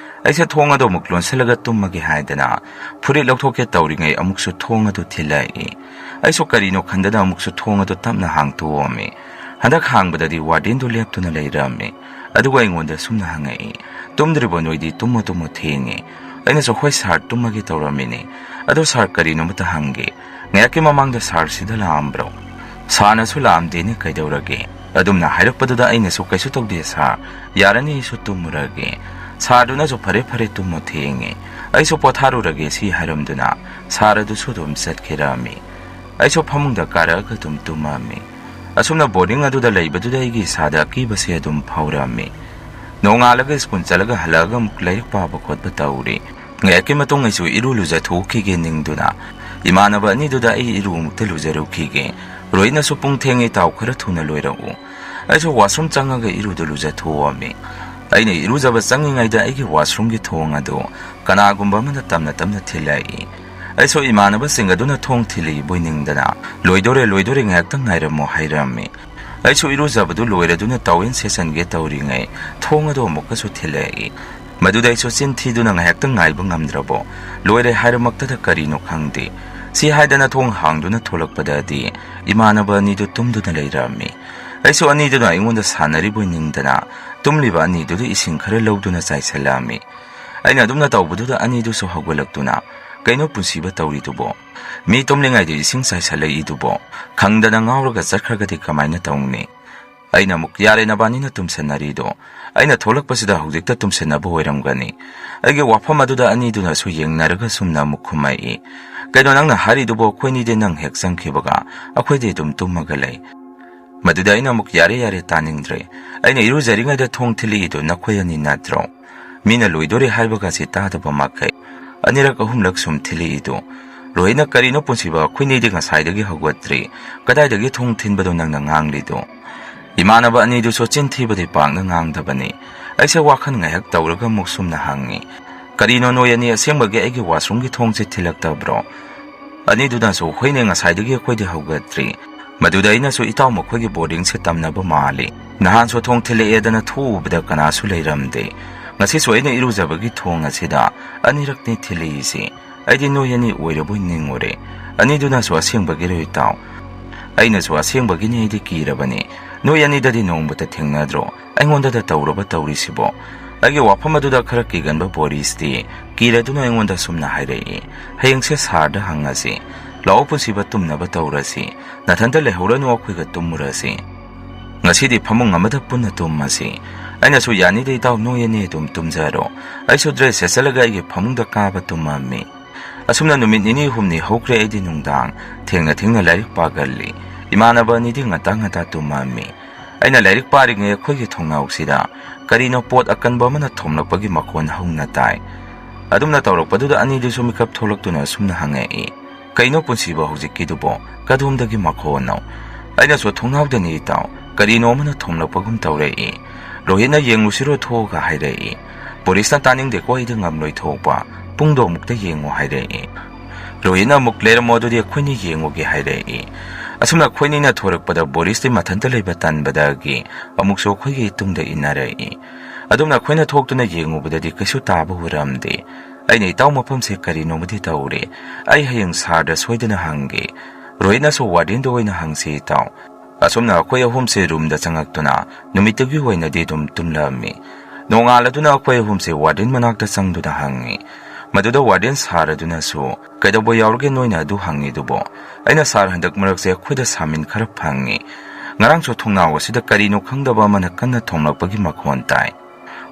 ꯑꯩꯁꯦ ꯊꯣꯡ ꯑꯗꯨ ꯑꯃꯨꯛ ꯂꯣꯟꯁꯤꯜꯂꯒ ꯇꯨꯝꯃꯒꯦ ꯍꯥꯏꯗꯅ ꯐꯨꯔꯤꯠ ꯂꯧꯊꯣꯛꯀꯦ ꯇꯧꯔꯤꯉꯩ ꯑꯃꯨꯛꯁꯨ ꯊꯣꯡ ꯑꯗꯨ ꯊꯤꯜꯂꯛꯏ꯫ ꯑꯩꯁꯨ ꯀꯔꯤꯅꯣ ꯈꯟꯗꯅ ꯑꯃꯨꯛꯁꯨ ꯊꯣꯡ ꯑꯗꯨ ꯇꯞꯅ ꯍꯥꯡꯇꯣꯛꯑꯝꯃꯤ꯫ ꯍꯟꯗꯛ ꯍꯥꯡꯕꯗꯗꯤ ꯋꯥꯔꯗꯦꯟꯗꯨ ꯂꯦꯞꯇꯨꯅ ꯂꯩꯔꯝꯃꯤ꯫ ꯑꯗꯨꯒ ꯑꯩꯉꯣꯟꯗ ꯁꯨꯝꯅ ꯍꯪꯉꯛꯏ, "ꯇꯨꯝꯗ꯭ꯔꯤꯕꯣ ꯅꯣꯏꯗꯤ? ꯇꯨꯝꯃꯣ, ꯇꯨꯝꯃꯣ, ꯊꯦꯡꯉꯦ"꯫ ꯑꯩꯅꯁꯨ, "ꯍꯣꯏ ꯁꯥꯔ, ꯇꯨꯝꯃꯒꯦ ꯇꯧꯔꯝꯃꯤꯅꯦ꯫ ꯑꯗꯣ ꯁꯥꯔ, ꯀꯔꯤꯅꯣꯃꯇ ꯍꯪꯒꯦ꯫ ꯉꯥꯏꯍꯥꯛꯀꯤ ꯃꯃꯥꯡꯗ ꯁꯥꯔ ꯁꯤꯗ ꯂꯥꯛꯑꯝꯕ꯭ꯔꯣ?" "ꯁꯥꯔꯅꯁꯨ ꯂꯥꯛꯑꯝꯗꯦꯅꯦ, ꯀꯩꯗꯧꯔꯒꯦ?" ꯑꯗꯨꯝꯅ ꯍꯥꯏꯔꯛꯄꯗꯨꯗ ꯑꯩꯅꯁꯨ, "ꯀꯩꯁꯨ ꯇꯧꯗꯦ ꯁꯥꯔ, ꯌꯥꯔꯅꯤ, ꯑꯩꯁꯨ ꯇꯨꯝꯃꯨꯔꯒꯦ"꯫ ꯁꯥꯔꯗꯨꯅꯁꯨ, "ꯐꯔꯦ ꯐꯔꯦ, ꯇꯨꯝꯃꯣ, ꯊꯦꯡꯉꯦ, ꯑꯩꯁꯨ ꯄꯣꯊꯥꯔꯨꯔꯒꯦ" ꯁꯤ ꯍꯥꯏꯔꯝꯗꯨꯅ ꯁꯥꯔ ꯑꯗꯨꯁꯨ ꯑꯗꯨꯝ ꯆꯠꯈꯤꯔꯝꯃꯤ꯫ ꯑꯩꯁꯨ ꯐꯃꯨꯡꯗ ꯀꯥꯔꯛꯑꯒ ꯑꯗꯨꯝ ꯇꯨꯝꯃꯝꯃꯤ꯫ ꯑꯁꯨꯝꯅ ꯕꯣꯔꯗꯤꯡ ꯑꯗꯨꯗ ꯂꯩꯕꯗꯨꯗ ꯑꯩꯒꯤ ꯏꯁꯥꯗ ꯑꯀꯤꯕꯁꯦ ꯑꯗꯨꯝ ꯐꯥꯎꯔꯛꯑꯝꯃꯤ꯫ ꯅꯣꯡꯉꯥꯜꯂꯒ ꯁ꯭ꯀꯨꯜ ꯆꯠꯂꯒ ꯍꯜꯂꯛꯑꯒ ꯑꯃꯨꯛ ꯂꯥꯏꯔꯤꯛ ꯄꯥꯕ ꯈꯣꯠꯄ ꯇꯧꯔꯤ꯫ ꯉꯥꯏꯍꯥꯛꯀꯤ ꯃꯇꯨꯡ ꯑꯩꯁꯨ ꯏꯔꯨ ꯂꯨꯖꯊꯣꯛꯈꯤꯒꯦ ꯅꯤꯡꯗꯨꯅ ꯏꯃꯥꯟꯅꯕ ꯑꯅꯤꯗꯨꯗ "ꯑꯩ ꯏꯔꯨ ꯑꯃꯨꯛꯇ ꯂꯨꯖꯔꯨꯈꯤꯒꯦ꯫ ꯔꯣꯍꯤꯠꯅꯁꯨ ꯄꯨꯡ ꯊꯦꯡꯉꯦ ꯇꯥꯎ, ꯈꯔ ꯊꯨꯅ ꯂꯣꯏꯔꯛꯎ"꯫ ꯑꯩꯁꯨ ꯋꯥꯁꯔꯨꯝ ꯆꯪꯉꯒ ꯏꯔꯨꯗꯨ ꯂꯨꯖꯊꯣꯛꯑꯝꯃꯤ꯫ ꯑꯩꯅ ꯏꯔꯨꯖꯕ ꯆꯪꯉꯤꯉꯩꯗ ꯑꯩꯒꯤ ꯋꯥꯁꯔꯨꯝꯒꯤ ꯊꯣꯡ ꯑꯗꯨ ꯀꯅꯥꯒꯨꯝꯕ ꯑꯃꯅ ꯇꯞꯅ ꯇꯞꯅ ꯊꯤꯜꯂꯛꯏ꯫ ꯑꯩꯁꯨ ꯏꯃꯥꯟꯅꯕꯁꯤꯡ ꯑꯗꯨꯅ ꯊꯣꯡ ꯊꯤꯜꯂꯤꯕꯣꯏ ꯅꯤꯡꯗꯅ, "ꯂꯣꯏꯗꯣꯔꯦ, ꯂꯣꯏꯗꯣꯔꯦ, ꯉꯥꯏꯍꯥꯛꯇꯪ ꯉꯥꯏꯔꯝꯃꯣ" ꯍꯥꯏꯔꯝꯃꯤ꯫ ꯑꯩꯁꯨ ꯏꯔꯨꯖꯕꯗꯨ ꯂꯣꯏꯔꯗꯨꯅ ꯇꯥꯋꯦꯜ ꯁꯦꯠꯆꯟꯒꯦ ꯇꯧꯔꯤꯉꯩ ꯊꯣꯡ ꯑꯗꯨ ꯑꯃꯨꯛꯀꯁꯨ ꯊꯤꯜꯂꯛꯏ꯫ ꯃꯗꯨꯗ ꯑꯩꯁꯨ ꯆꯤꯟ ꯊꯤꯗꯨꯅ ꯉꯥꯏꯍꯥꯛꯇꯪ ꯉꯥꯏꯕ ꯉꯝꯗ꯭ꯔꯕꯣ? ꯂꯣꯏꯔꯦ ꯍꯥꯏꯔꯃꯛꯇꯗ ꯀꯔꯤꯅꯣ ꯈꯪꯗꯦ꯫ ꯁꯤ ꯍꯥꯏꯗꯅ ꯊꯣꯡ ꯍꯥꯡꯗꯨꯅ ꯊꯣꯛꯂꯛꯄꯗꯗꯤ ꯏꯃꯥꯟꯅꯕ ꯑꯅꯤꯗꯨ ꯇꯨꯝꯗꯨꯅ ꯂꯩꯔꯝꯃꯤ꯫ ꯑꯩꯁꯨ ꯑꯅꯤꯗꯨꯅ ꯑꯩꯉꯣꯟꯗ ꯁꯥꯟꯅꯔꯤꯕꯣꯏ ꯅꯤꯡꯗꯅ ꯇꯨꯝꯂꯤꯕ ꯑꯅꯤꯗꯨꯗ ꯏꯁꯤꯡ ꯈꯔ ꯂꯧꯗꯨꯅ ꯆꯥꯏꯁꯜꯂꯛꯑꯝꯃꯤ꯫ ꯑꯩꯅ ꯑꯗꯨꯝꯅ ꯇꯧꯕꯗꯨꯗ ꯑꯅꯤꯗꯨꯁꯨ ꯍꯧꯒꯠꯂꯛꯇꯨꯅ, "ꯀꯩꯅꯣ ꯄꯨꯟꯁꯤꯕ ꯇꯧꯔꯤꯗꯨꯕꯣ? ꯃꯤ ꯇꯨꯝꯂꯤꯉꯩꯗ ꯏꯁꯤꯡ ꯆꯥꯏꯁꯜꯂꯛꯏꯗꯨꯕꯣ? ꯈꯪꯗꯅ ꯉꯥꯎꯔꯒ ꯆꯠꯈ꯭ꯔꯒꯗꯤ ꯀꯃꯥꯏꯅ ꯇꯧꯅꯤ?" ꯑꯩꯅ ꯑꯃꯨꯛ, "ꯌꯥꯔꯦ, ꯅꯕꯥꯅꯤꯅ ꯇꯨꯝꯁꯟꯅꯔꯤꯗꯣ꯫ ꯑꯩꯅ ꯊꯣꯛꯂꯛꯄꯁꯤꯗ ꯍꯧꯖꯤꯛꯇ ꯇꯨꯝꯁꯟꯅꯕ ꯑꯣꯏꯔꯝꯒꯅꯤ"꯫ ꯑꯩꯒꯤ ꯋꯥꯐꯝ ꯑꯗꯨꯗ ꯑꯅꯤꯗꯨꯅꯁꯨ ꯌꯦꯡꯅꯔꯒ ꯁꯨꯝꯅ ꯑꯃꯨꯛ ꯈꯨꯝꯃꯛꯏ, "ꯀꯩꯅꯣ ꯅꯪꯅ ꯍꯥꯏꯔꯤꯗꯨꯕꯣ? ꯑꯩꯈꯣꯏꯅꯤꯗꯤ ꯅꯪ ꯍꯦꯛ ꯆꯪꯈꯤꯕꯒ ꯑꯩꯈꯣꯏꯗꯤ ꯑꯗꯨꯝ ꯇꯨꯝꯃꯒ ꯂꯩ"꯫ ꯃꯗꯨꯗ ꯑꯩꯅ ꯑꯃꯨꯛ, "ꯌꯥꯔꯦ, ꯌꯥꯔꯦ, ꯇꯥꯅꯤꯡꯗ꯭ꯔꯦ꯫ ꯑꯩꯅ ꯏꯔꯨꯖꯔꯤꯉꯩꯗ ꯊꯣꯡ ꯊꯤꯜꯂꯛꯏꯗꯣ ꯅꯈꯣꯏ ꯑꯅꯤ ꯅꯠꯇ꯭ꯔꯣ? ꯃꯤꯅ ꯂꯣꯏꯗꯣꯔꯦ ꯍꯥꯏꯕꯒꯁꯤ ꯇꯥꯗꯕ ꯃꯈꯩ ꯑꯅꯤꯔꯛ ꯑꯍꯨꯝꯂꯛ ꯁꯨꯝ ꯊꯤꯜꯂꯛꯏꯗꯣ꯫ ꯔꯣꯍꯤꯠꯅ ꯀꯔꯤꯅꯣ ꯄꯨꯟꯁꯤꯕ, ꯑꯩꯈꯣꯏꯅꯤꯗꯤ ꯉꯁꯥꯏꯗꯒꯤ ꯍꯧꯒꯠꯇ꯭ꯔꯤ꯫ ꯀꯗꯥꯏꯗꯒꯤ ꯊꯣꯡ ꯊꯤꯟꯕꯗꯣ ꯅꯪꯅ ꯉꯥꯡꯂꯤꯗꯣ?" ꯏꯃꯥꯟꯅꯕ ꯑꯅꯤꯗꯨꯁꯨ ꯆꯤꯟ ꯊꯤꯕꯗꯤ ꯄꯥꯛꯅ ꯉꯥꯡꯗꯕꯅꯤ꯫ ꯑꯩꯁꯦ ꯋꯥꯈꯜ ꯉꯥꯏꯍꯥꯛ ꯇꯧꯔꯒ ꯑꯃꯨꯛ ꯁꯨꯝꯅ ꯍꯪꯉꯤ, "ꯀꯔꯤꯅꯣ, ꯅꯣꯏ ꯑꯅꯤ ꯑꯁꯦꯡꯕꯒꯤ ꯑꯩꯒꯤ washroomꯒꯤ ꯊꯣꯡꯁꯦ ꯊꯤꯜꯂꯛꯇꯕ꯭ꯔꯣ?" ꯑꯅꯤꯗꯨꯅꯁꯨ, "ꯍꯣꯏꯅꯦ, ꯉꯁꯥꯏꯗꯒꯤ ꯑꯩꯈꯣꯏꯗꯤ ꯍꯧꯒꯠꯇ꯭ꯔꯤ"꯫ ꯃꯗꯨꯗ ꯑꯩꯅꯁꯨ, "ꯏꯇꯥꯎ, ꯃꯈꯣꯏꯒꯤ boardingꯁꯦ ꯇꯝꯅꯕ ꯃꯥꯜꯂꯤ꯫ ꯅꯍꯥꯟꯁꯨ ꯊꯣꯡ ꯊꯤꯜꯂꯛꯑꯦꯗꯅ ꯊꯣꯛꯎꯕꯗ ꯀꯅꯥꯁꯨ ꯂꯩꯔꯝꯗꯦ꯫ ꯉꯁꯤꯁꯨ ꯑꯩꯅ ꯏꯔꯨꯖꯕꯒꯤ ꯊꯣꯡ ꯑꯁꯤꯗ ꯑꯅꯤꯔꯛꯅꯤ ꯊꯤꯜꯂꯛꯏꯁꯦ꯫ ꯑꯩꯗꯤ ꯅꯣꯏ ꯑꯅꯤ ꯑꯣꯏꯔꯕꯣꯏ ꯅꯤꯡꯉꯨꯔꯦ"꯫ ꯑꯅꯤꯗꯨꯅꯁꯨ, "ꯑꯁꯦꯡꯕꯒꯤꯔꯣ ꯏꯇꯥꯎ?" ꯑꯩꯅꯁꯨ, "ꯑꯁꯦꯡꯕꯒꯤꯅꯤ, ꯑꯩꯗꯤ ꯀꯤꯔꯕꯅꯤ꯫ ꯅꯣꯏ ꯑꯅꯤꯗꯗꯤ ꯅꯣꯡꯃꯇ ꯊꯦꯡꯅꯗ꯭ꯔꯣ? ꯑꯩꯉꯣꯟꯗꯗ ꯇꯧꯔꯕ ꯇꯧꯔꯤꯁꯤꯕꯣ?" ꯑꯩꯒꯤ ꯋꯥꯐꯝ ꯑꯗꯨꯗ ꯈꯔ ꯀꯤꯒꯟꯕ ꯕꯣꯔꯤꯁꯇꯤ ꯀꯤꯔꯗꯨꯅ ꯑꯩꯉꯣꯟꯗ ꯁꯨꯝꯅ ꯍꯥꯏꯔꯛꯏ, "ꯍꯌꯦꯡꯁꯦ ꯁꯥꯔꯗ ꯍꯪꯉꯁꯤ꯫ ꯂꯥꯛꯑꯣ ꯄꯨꯟꯁꯤꯕ, ꯇꯨꯝꯅꯕ ꯇꯧꯔꯁꯤ꯫ ꯅꯊꯟꯇ ꯂꯩꯍꯧꯔꯅꯨ, ꯑꯩꯈꯣꯏꯒ ꯇꯨꯝꯃꯨꯔꯁꯤ꯫ ꯉꯁꯤꯗꯤ ꯐꯃꯨꯡ ꯑꯃꯗ ꯄꯨꯟꯅ ꯇꯨꯝꯃꯁꯤ"꯫ ꯑꯩꯅꯁꯨ, "ꯌꯥꯅꯤꯗ ꯏꯇꯥꯎ, ꯅꯣꯏ ꯑꯅꯤ ꯑꯗꯨꯝ ꯇꯨꯝꯖꯔꯣ"꯫ ꯑꯩꯁꯨ dress ꯁꯦꯠꯆꯜꯂꯒ ꯑꯩꯒꯤ ꯐꯃꯨꯡꯗ ꯀꯥꯕ ꯇꯨꯝꯃꯝꯃꯤ꯫ ꯑꯁꯨꯝꯅ ꯅꯨꯃꯤꯠ ꯅꯤꯅꯤ ꯍꯨꯝꯅꯤ ꯍꯧꯈ꯭ꯔꯦ ꯑꯩꯗꯤ ꯅꯨꯡꯗꯥꯡ ꯊꯦꯡꯅ ꯊꯦꯡꯅ ꯂꯥꯏꯔꯤꯛ ꯄꯥꯒꯜꯂꯤ꯫ ꯏꯃꯥꯟꯅꯕ ꯑꯅꯤꯗꯤ ꯉꯟꯇꯥ ꯉꯟꯇꯥ ꯇꯨꯝꯃꯝꯃꯤ꯫ ꯑꯩꯅ ꯂꯥꯏꯔꯤꯛ ꯄꯥꯔꯤꯉꯩ ꯑꯩꯈꯣꯏꯒꯤ ꯊꯣꯡꯅꯥꯎꯁꯤꯗ ꯀꯔꯤꯅꯣ ꯄꯣꯠ ꯑꯀꯟꯕ ꯑꯃꯅ ꯊꯣꯝꯂꯛꯄꯒꯤ ꯃꯈꯣꯟ ꯍꯧꯅ ꯇꯥꯏ꯫ ꯑꯗꯨꯝꯅ ꯇꯧꯔꯛꯄꯗꯨꯗ ꯑꯅꯤꯗꯨꯁꯨ ꯃꯤꯀꯞ ꯊꯣꯛꯂꯛꯇꯨꯅ ꯑꯁꯨꯝꯅ ꯍꯪꯉꯛꯏ, "ꯀꯩꯅꯣ ꯄꯨꯟꯁꯤꯕ, ꯍꯧꯖꯤꯛꯀꯤꯗꯨꯕꯣ? ꯀꯗꯣꯝꯗꯒꯤ ꯃꯈꯣꯟꯅꯣ?" ꯑꯩꯅꯁꯨ, "ꯊꯣꯡꯅꯥꯎꯗꯅꯤ ꯏꯇꯥꯎ, ꯀꯔꯤꯅꯣ ꯑꯃꯅ ꯊꯣꯝꯂꯛꯄꯒꯨꯝ ꯇꯧꯔꯛꯏ꯫ ꯔꯣꯍꯤꯠꯅ ꯌꯦꯡꯂꯨꯁꯤꯔꯣ ꯊꯣꯛꯑꯒ?" ꯍꯥꯏꯔꯛꯏ꯫ ꯕꯣꯔꯤꯁꯅ, "ꯇꯥꯅꯤꯡꯗꯦꯀꯣ, ꯑꯩꯗꯤ ꯉꯝꯂꯣꯏ ꯊꯣꯛꯄ꯫ ꯄꯨꯡꯗꯣ ꯑꯃꯨꯛꯇ ꯌꯦꯡꯉꯣ" ꯍꯥꯏꯔꯛꯏ꯫ ꯔꯣꯍꯤꯠꯅ ꯑꯃꯨꯛ, "ꯂꯩꯔꯝꯃꯣ ꯑꯗꯨꯗꯤ, ꯑꯩꯈꯣꯏꯅꯤ ꯌꯦꯡꯉꯨꯒꯦ" ꯍꯥꯏꯔꯛꯏ꯫ ꯑꯁꯨꯝꯅ ꯑꯩꯈꯣꯏꯅꯤꯅ ꯊꯣꯔꯛꯄꯗ ꯕꯣꯔꯤꯁꯇꯤ ꯃꯊꯟꯇ ꯂꯩꯕ ꯇꯟꯕꯗꯒꯤ ꯑꯃꯨꯛꯁꯨ ꯑꯩꯈꯣꯏꯒꯤ ꯏꯇꯨꯡꯗ ꯏꯟꯅꯔꯛꯏ꯫ ꯑꯗꯨꯝꯅ ꯑꯩꯈꯣꯏꯅ ꯊꯣꯛꯇꯨꯅ ꯌꯦꯡꯉꯨꯕꯗꯗꯤ ꯀꯩꯁꯨ ꯇꯥꯕ ꯎꯔꯝꯗꯦ꯫ ꯑꯩꯅ, "ꯏꯇꯥꯎ, ꯃꯐꯝꯁꯦ ꯀꯔꯤꯅꯣꯃꯗꯤ ꯇꯧꯔꯦ꯫ ꯑꯩ ꯍꯌꯦꯡ ꯁꯥꯔꯗ ꯁꯣꯏꯗꯅ ꯍꯪꯒꯦ꯫ ꯔꯣꯍꯤꯠꯅꯁꯨ ꯋꯥꯔꯗꯦꯟꯗ ꯑꯣꯏꯅ ꯍꯪꯁꯤ, ꯏꯇꯥꯎ"꯫ ꯑꯁꯨꯝꯅ ꯑꯩꯈꯣꯏ ꯑꯍꯨꯝꯁꯦ ꯔꯨꯝꯗ ꯆꯪꯉꯛꯇꯨꯅ ꯅꯨꯃꯤꯠꯇꯨꯒꯤ ꯑꯣꯏꯅꯗꯤ ꯑꯗꯨꯝ ꯇꯨꯝꯂꯝꯃꯤ꯫ ꯅꯣꯡꯉꯥꯜꯂꯗꯨꯅ ꯑꯩꯈꯣꯏ ꯑꯍꯨꯝꯁꯦ ꯋꯥꯔꯗꯦꯟ ꯃꯅꯥꯛꯇ ꯆꯪꯗꯨꯅ ꯍꯪꯉꯤ꯫ ꯃꯗꯨꯗ ꯋꯥꯔꯗꯦꯟ ꯁꯥꯔ ꯑꯗꯨꯅꯁꯨ, "ꯀꯩꯗꯧꯕ ꯌꯥꯎꯔꯒꯦ ꯅꯣꯏꯅ ꯑꯗꯨ ꯍꯪꯉꯤꯗꯨꯕꯣ?" ꯑꯩꯅ, "ꯁꯥꯔ, ꯍꯟꯗꯛ ꯃꯔꯛꯁꯦ ꯑꯩꯈꯣꯏꯗ ꯁꯥꯃꯤꯟ ꯈꯔ ꯐꯪꯉꯤ꯫ ꯉꯔꯥꯡꯁꯨ ꯊꯣꯡꯅꯥꯎ ꯑꯁꯤꯗ ꯀꯔꯤꯅꯣ ꯈꯪꯗꯕ ꯑꯃꯅ ꯀꯟꯅ ꯊꯣꯝꯂꯛꯄꯒꯤ ꯃꯈꯣꯟ ꯇꯥꯏ"꯫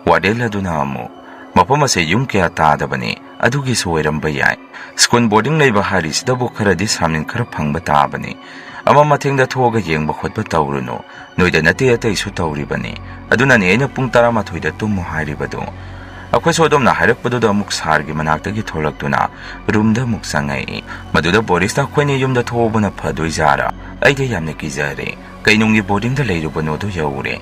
ꯋꯥꯔꯗꯦꯟ ꯑꯗꯨꯅ ꯑꯃꯨꯛ, "ꯃꯐꯝ ꯑꯁꯦ ꯌꯨꯝ ꯀꯌꯥ ꯇꯥꯗꯕꯅꯤ, ꯑꯗꯨꯒꯤꯁꯨ ꯑꯣꯏꯔꯝꯕ ꯌꯥꯏ꯫ ꯁ꯭ꯀꯨꯜ ꯕꯣꯔꯗꯤꯡ ꯂꯩꯕ ꯍꯥꯏꯔꯤꯁꯤꯗꯕꯨ ꯈꯔꯗꯤ ꯁꯥꯃꯤꯟ ꯈꯔ ꯐꯪꯕ ꯇꯥꯕꯅꯤ꯫ ꯑꯃ ꯃꯊꯦꯡꯗ ꯊꯣꯛꯑꯒ ꯌꯦꯡꯕ ꯈꯣꯠꯄ ꯇꯧꯔꯨꯅꯨ꯫ ꯅꯣꯏꯗ ꯅꯠꯇꯦ, ꯑꯇꯩꯁꯨ ꯇꯧꯔꯤꯕꯅꯤ꯫ ꯑꯗꯨꯅꯅꯤ ꯑꯩꯅ ꯄꯨꯡ ꯇꯔꯥꯃꯥꯊꯣꯏꯗ ꯇꯨꯝꯃꯨ ꯍꯥꯏꯔꯤꯕꯗꯨ"꯫ ꯑꯩꯈꯣꯏꯁꯨ ꯑꯗꯨꯝꯅ ꯍꯥꯏꯔꯛꯄꯗꯨꯗ ꯑꯃꯨꯛ ꯁꯥꯔꯒꯤ ꯃꯅꯥꯛꯇꯒꯤ ꯊꯣꯛꯂꯛꯇꯨꯅ ꯔꯨꯝꯗ ꯑꯃꯨꯛ ꯆꯪꯉꯛꯏ꯫ ꯃꯗꯨꯗ ꯕꯣꯔꯤꯁꯅ, "ꯑꯩꯈꯣꯏꯅꯤ ꯌꯨꯝꯗ ꯊꯣꯛꯍꯧꯕꯅ ꯐꯗꯣꯏꯖꯥꯔꯥ? ꯑꯩꯗꯤ ꯌꯥꯝꯅ ꯀꯤꯖꯔꯦ꯫ ꯀꯩ ꯅꯨꯡꯒꯤ ꯕꯣꯔꯗꯤꯡꯗ ꯂꯩꯔꯨꯕꯅꯣꯗꯣ ꯌꯧꯔꯦ"꯫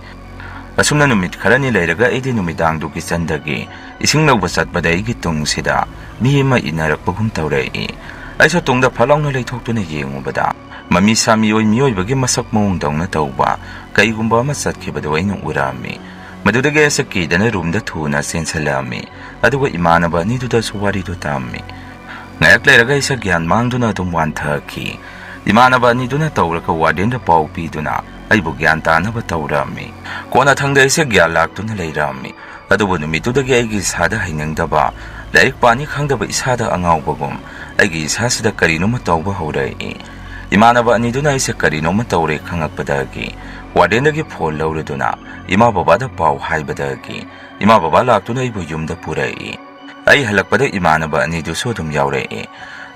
ꯑꯁꯨꯝꯅ ꯅꯨꯃꯤꯠ ꯈꯔꯅꯤ ꯂꯩꯔꯒ ꯑꯩꯗꯤ ꯅꯨꯃꯤꯗꯥꯡꯗꯨꯒꯤ ꯆꯟꯗꯒꯤ ꯏꯁꯤꯡ ꯂꯧꯕ ꯆꯠꯄꯗ ꯑꯩꯒꯤ ꯇꯨꯡꯁꯤꯗ ꯃꯤ ꯑꯃ ꯏꯟꯅꯔꯛꯄꯒꯨꯝ ꯇꯧꯔꯛꯏ꯫ ꯑꯩꯁꯨ ꯇꯨꯡꯗ ꯐꯠ ꯂꯥꯎꯅ ꯂꯩꯊꯣꯛꯇꯨꯅ ꯌꯦꯡꯉꯨꯕꯗ, ꯃꯃꯤ ꯁꯥꯃꯤꯑꯣꯏ ꯃꯤꯑꯣꯏꯕꯒꯤ ꯃꯁꯛ ꯃꯑꯣꯡꯗꯧꯅ ꯇꯧꯕ ꯀꯩꯒꯨꯝꯕ ꯑꯃ ꯆꯠꯈꯤꯕꯗꯨ ꯑꯩꯅ ꯎꯔꯛꯑꯝꯃꯤ꯫ ꯃꯗꯨꯗꯒꯤ ꯑꯩꯁꯦ ꯀꯤꯗꯅ ꯔꯨꯝꯗ ꯊꯨꯅ ꯆꯦꯟꯁꯤꯜꯂꯛꯑꯝꯃꯤ꯫ ꯑꯗꯨꯒ ꯏꯃꯥꯟꯅꯕ ꯑꯅꯤꯗꯨꯗꯁꯨ ꯋꯥꯔꯤꯗꯨ ꯇꯝꯃꯤ꯫ ꯉꯥꯏꯍꯥꯛ ꯂꯩꯔꯒ ꯑꯩꯁꯦ ꯒ꯭ꯌꯥꯟ ꯃꯥꯡꯗꯨꯅ ꯑꯗꯨꯝ ꯋꯥꯟꯊꯈꯤ꯫ ꯏꯃꯥꯟꯅꯕ ꯑꯅꯤꯗꯨꯅ ꯇꯧꯔꯒ ꯋꯥꯔꯗꯦꯟꯗ ꯄꯥꯎ ꯄꯤꯗꯨꯅ ꯑꯩꯕꯨ ꯒ꯭ꯌꯥꯟ ꯇꯥꯅꯕ ꯇꯧꯔꯛꯑꯝꯃꯤ꯫ ꯀꯣꯟꯅꯊꯪꯗ ꯑꯩꯁꯦ ꯒ꯭ꯌꯥꯟ ꯂꯥꯛꯇꯨꯅ ꯂꯩꯔꯛꯑꯝꯃꯤ꯫ ꯑꯗꯨꯕꯨ ꯅꯨꯃꯤꯠꯇꯨꯗꯒꯤ ꯑꯩꯒꯤ ꯏꯁꯥꯗ ꯍꯩꯅꯤꯡꯗꯕ, ꯂꯥꯏꯔꯤꯛ ꯄꯥꯅꯤ ꯈꯪꯗꯕ ꯏꯁꯥꯗ ꯑꯉꯥꯎꯕꯒꯨꯝ ꯑꯩꯒꯤ ꯏꯁꯥꯁꯤꯗ ꯀꯔꯤꯅꯣꯃ ꯇꯧꯕ ꯍꯧꯔꯛꯏ꯫ ꯏꯃꯥꯟꯅꯕ ꯑꯅꯤꯗꯨꯅ ꯑꯩꯁꯦ ꯀꯔꯤꯅꯣꯃ ꯇꯧꯔꯦ ꯈꯪꯉꯛꯄꯗꯒꯤ ꯋꯥꯔꯗꯦꯟꯗꯒꯤ ꯐꯣꯟ ꯂꯧꯔꯗꯨꯅ ꯏꯃꯥ ꯕꯕꯥꯗ ꯄꯥꯎ ꯍꯥꯏꯕꯗꯒꯤ ꯏꯃꯥ ꯕꯕꯥ ꯂꯥꯛꯇꯨꯅ ꯑꯩꯕꯨ ꯌꯨꯝꯗ ꯄꯨꯔꯛꯏ꯫ ꯑꯩ ꯍꯜꯂꯛꯄꯗ ꯏꯃꯥꯟꯅꯕ ꯑꯅꯤꯗꯨꯁꯨ ꯑꯗꯨꯝ ꯌꯥꯎꯔꯛꯏ꯫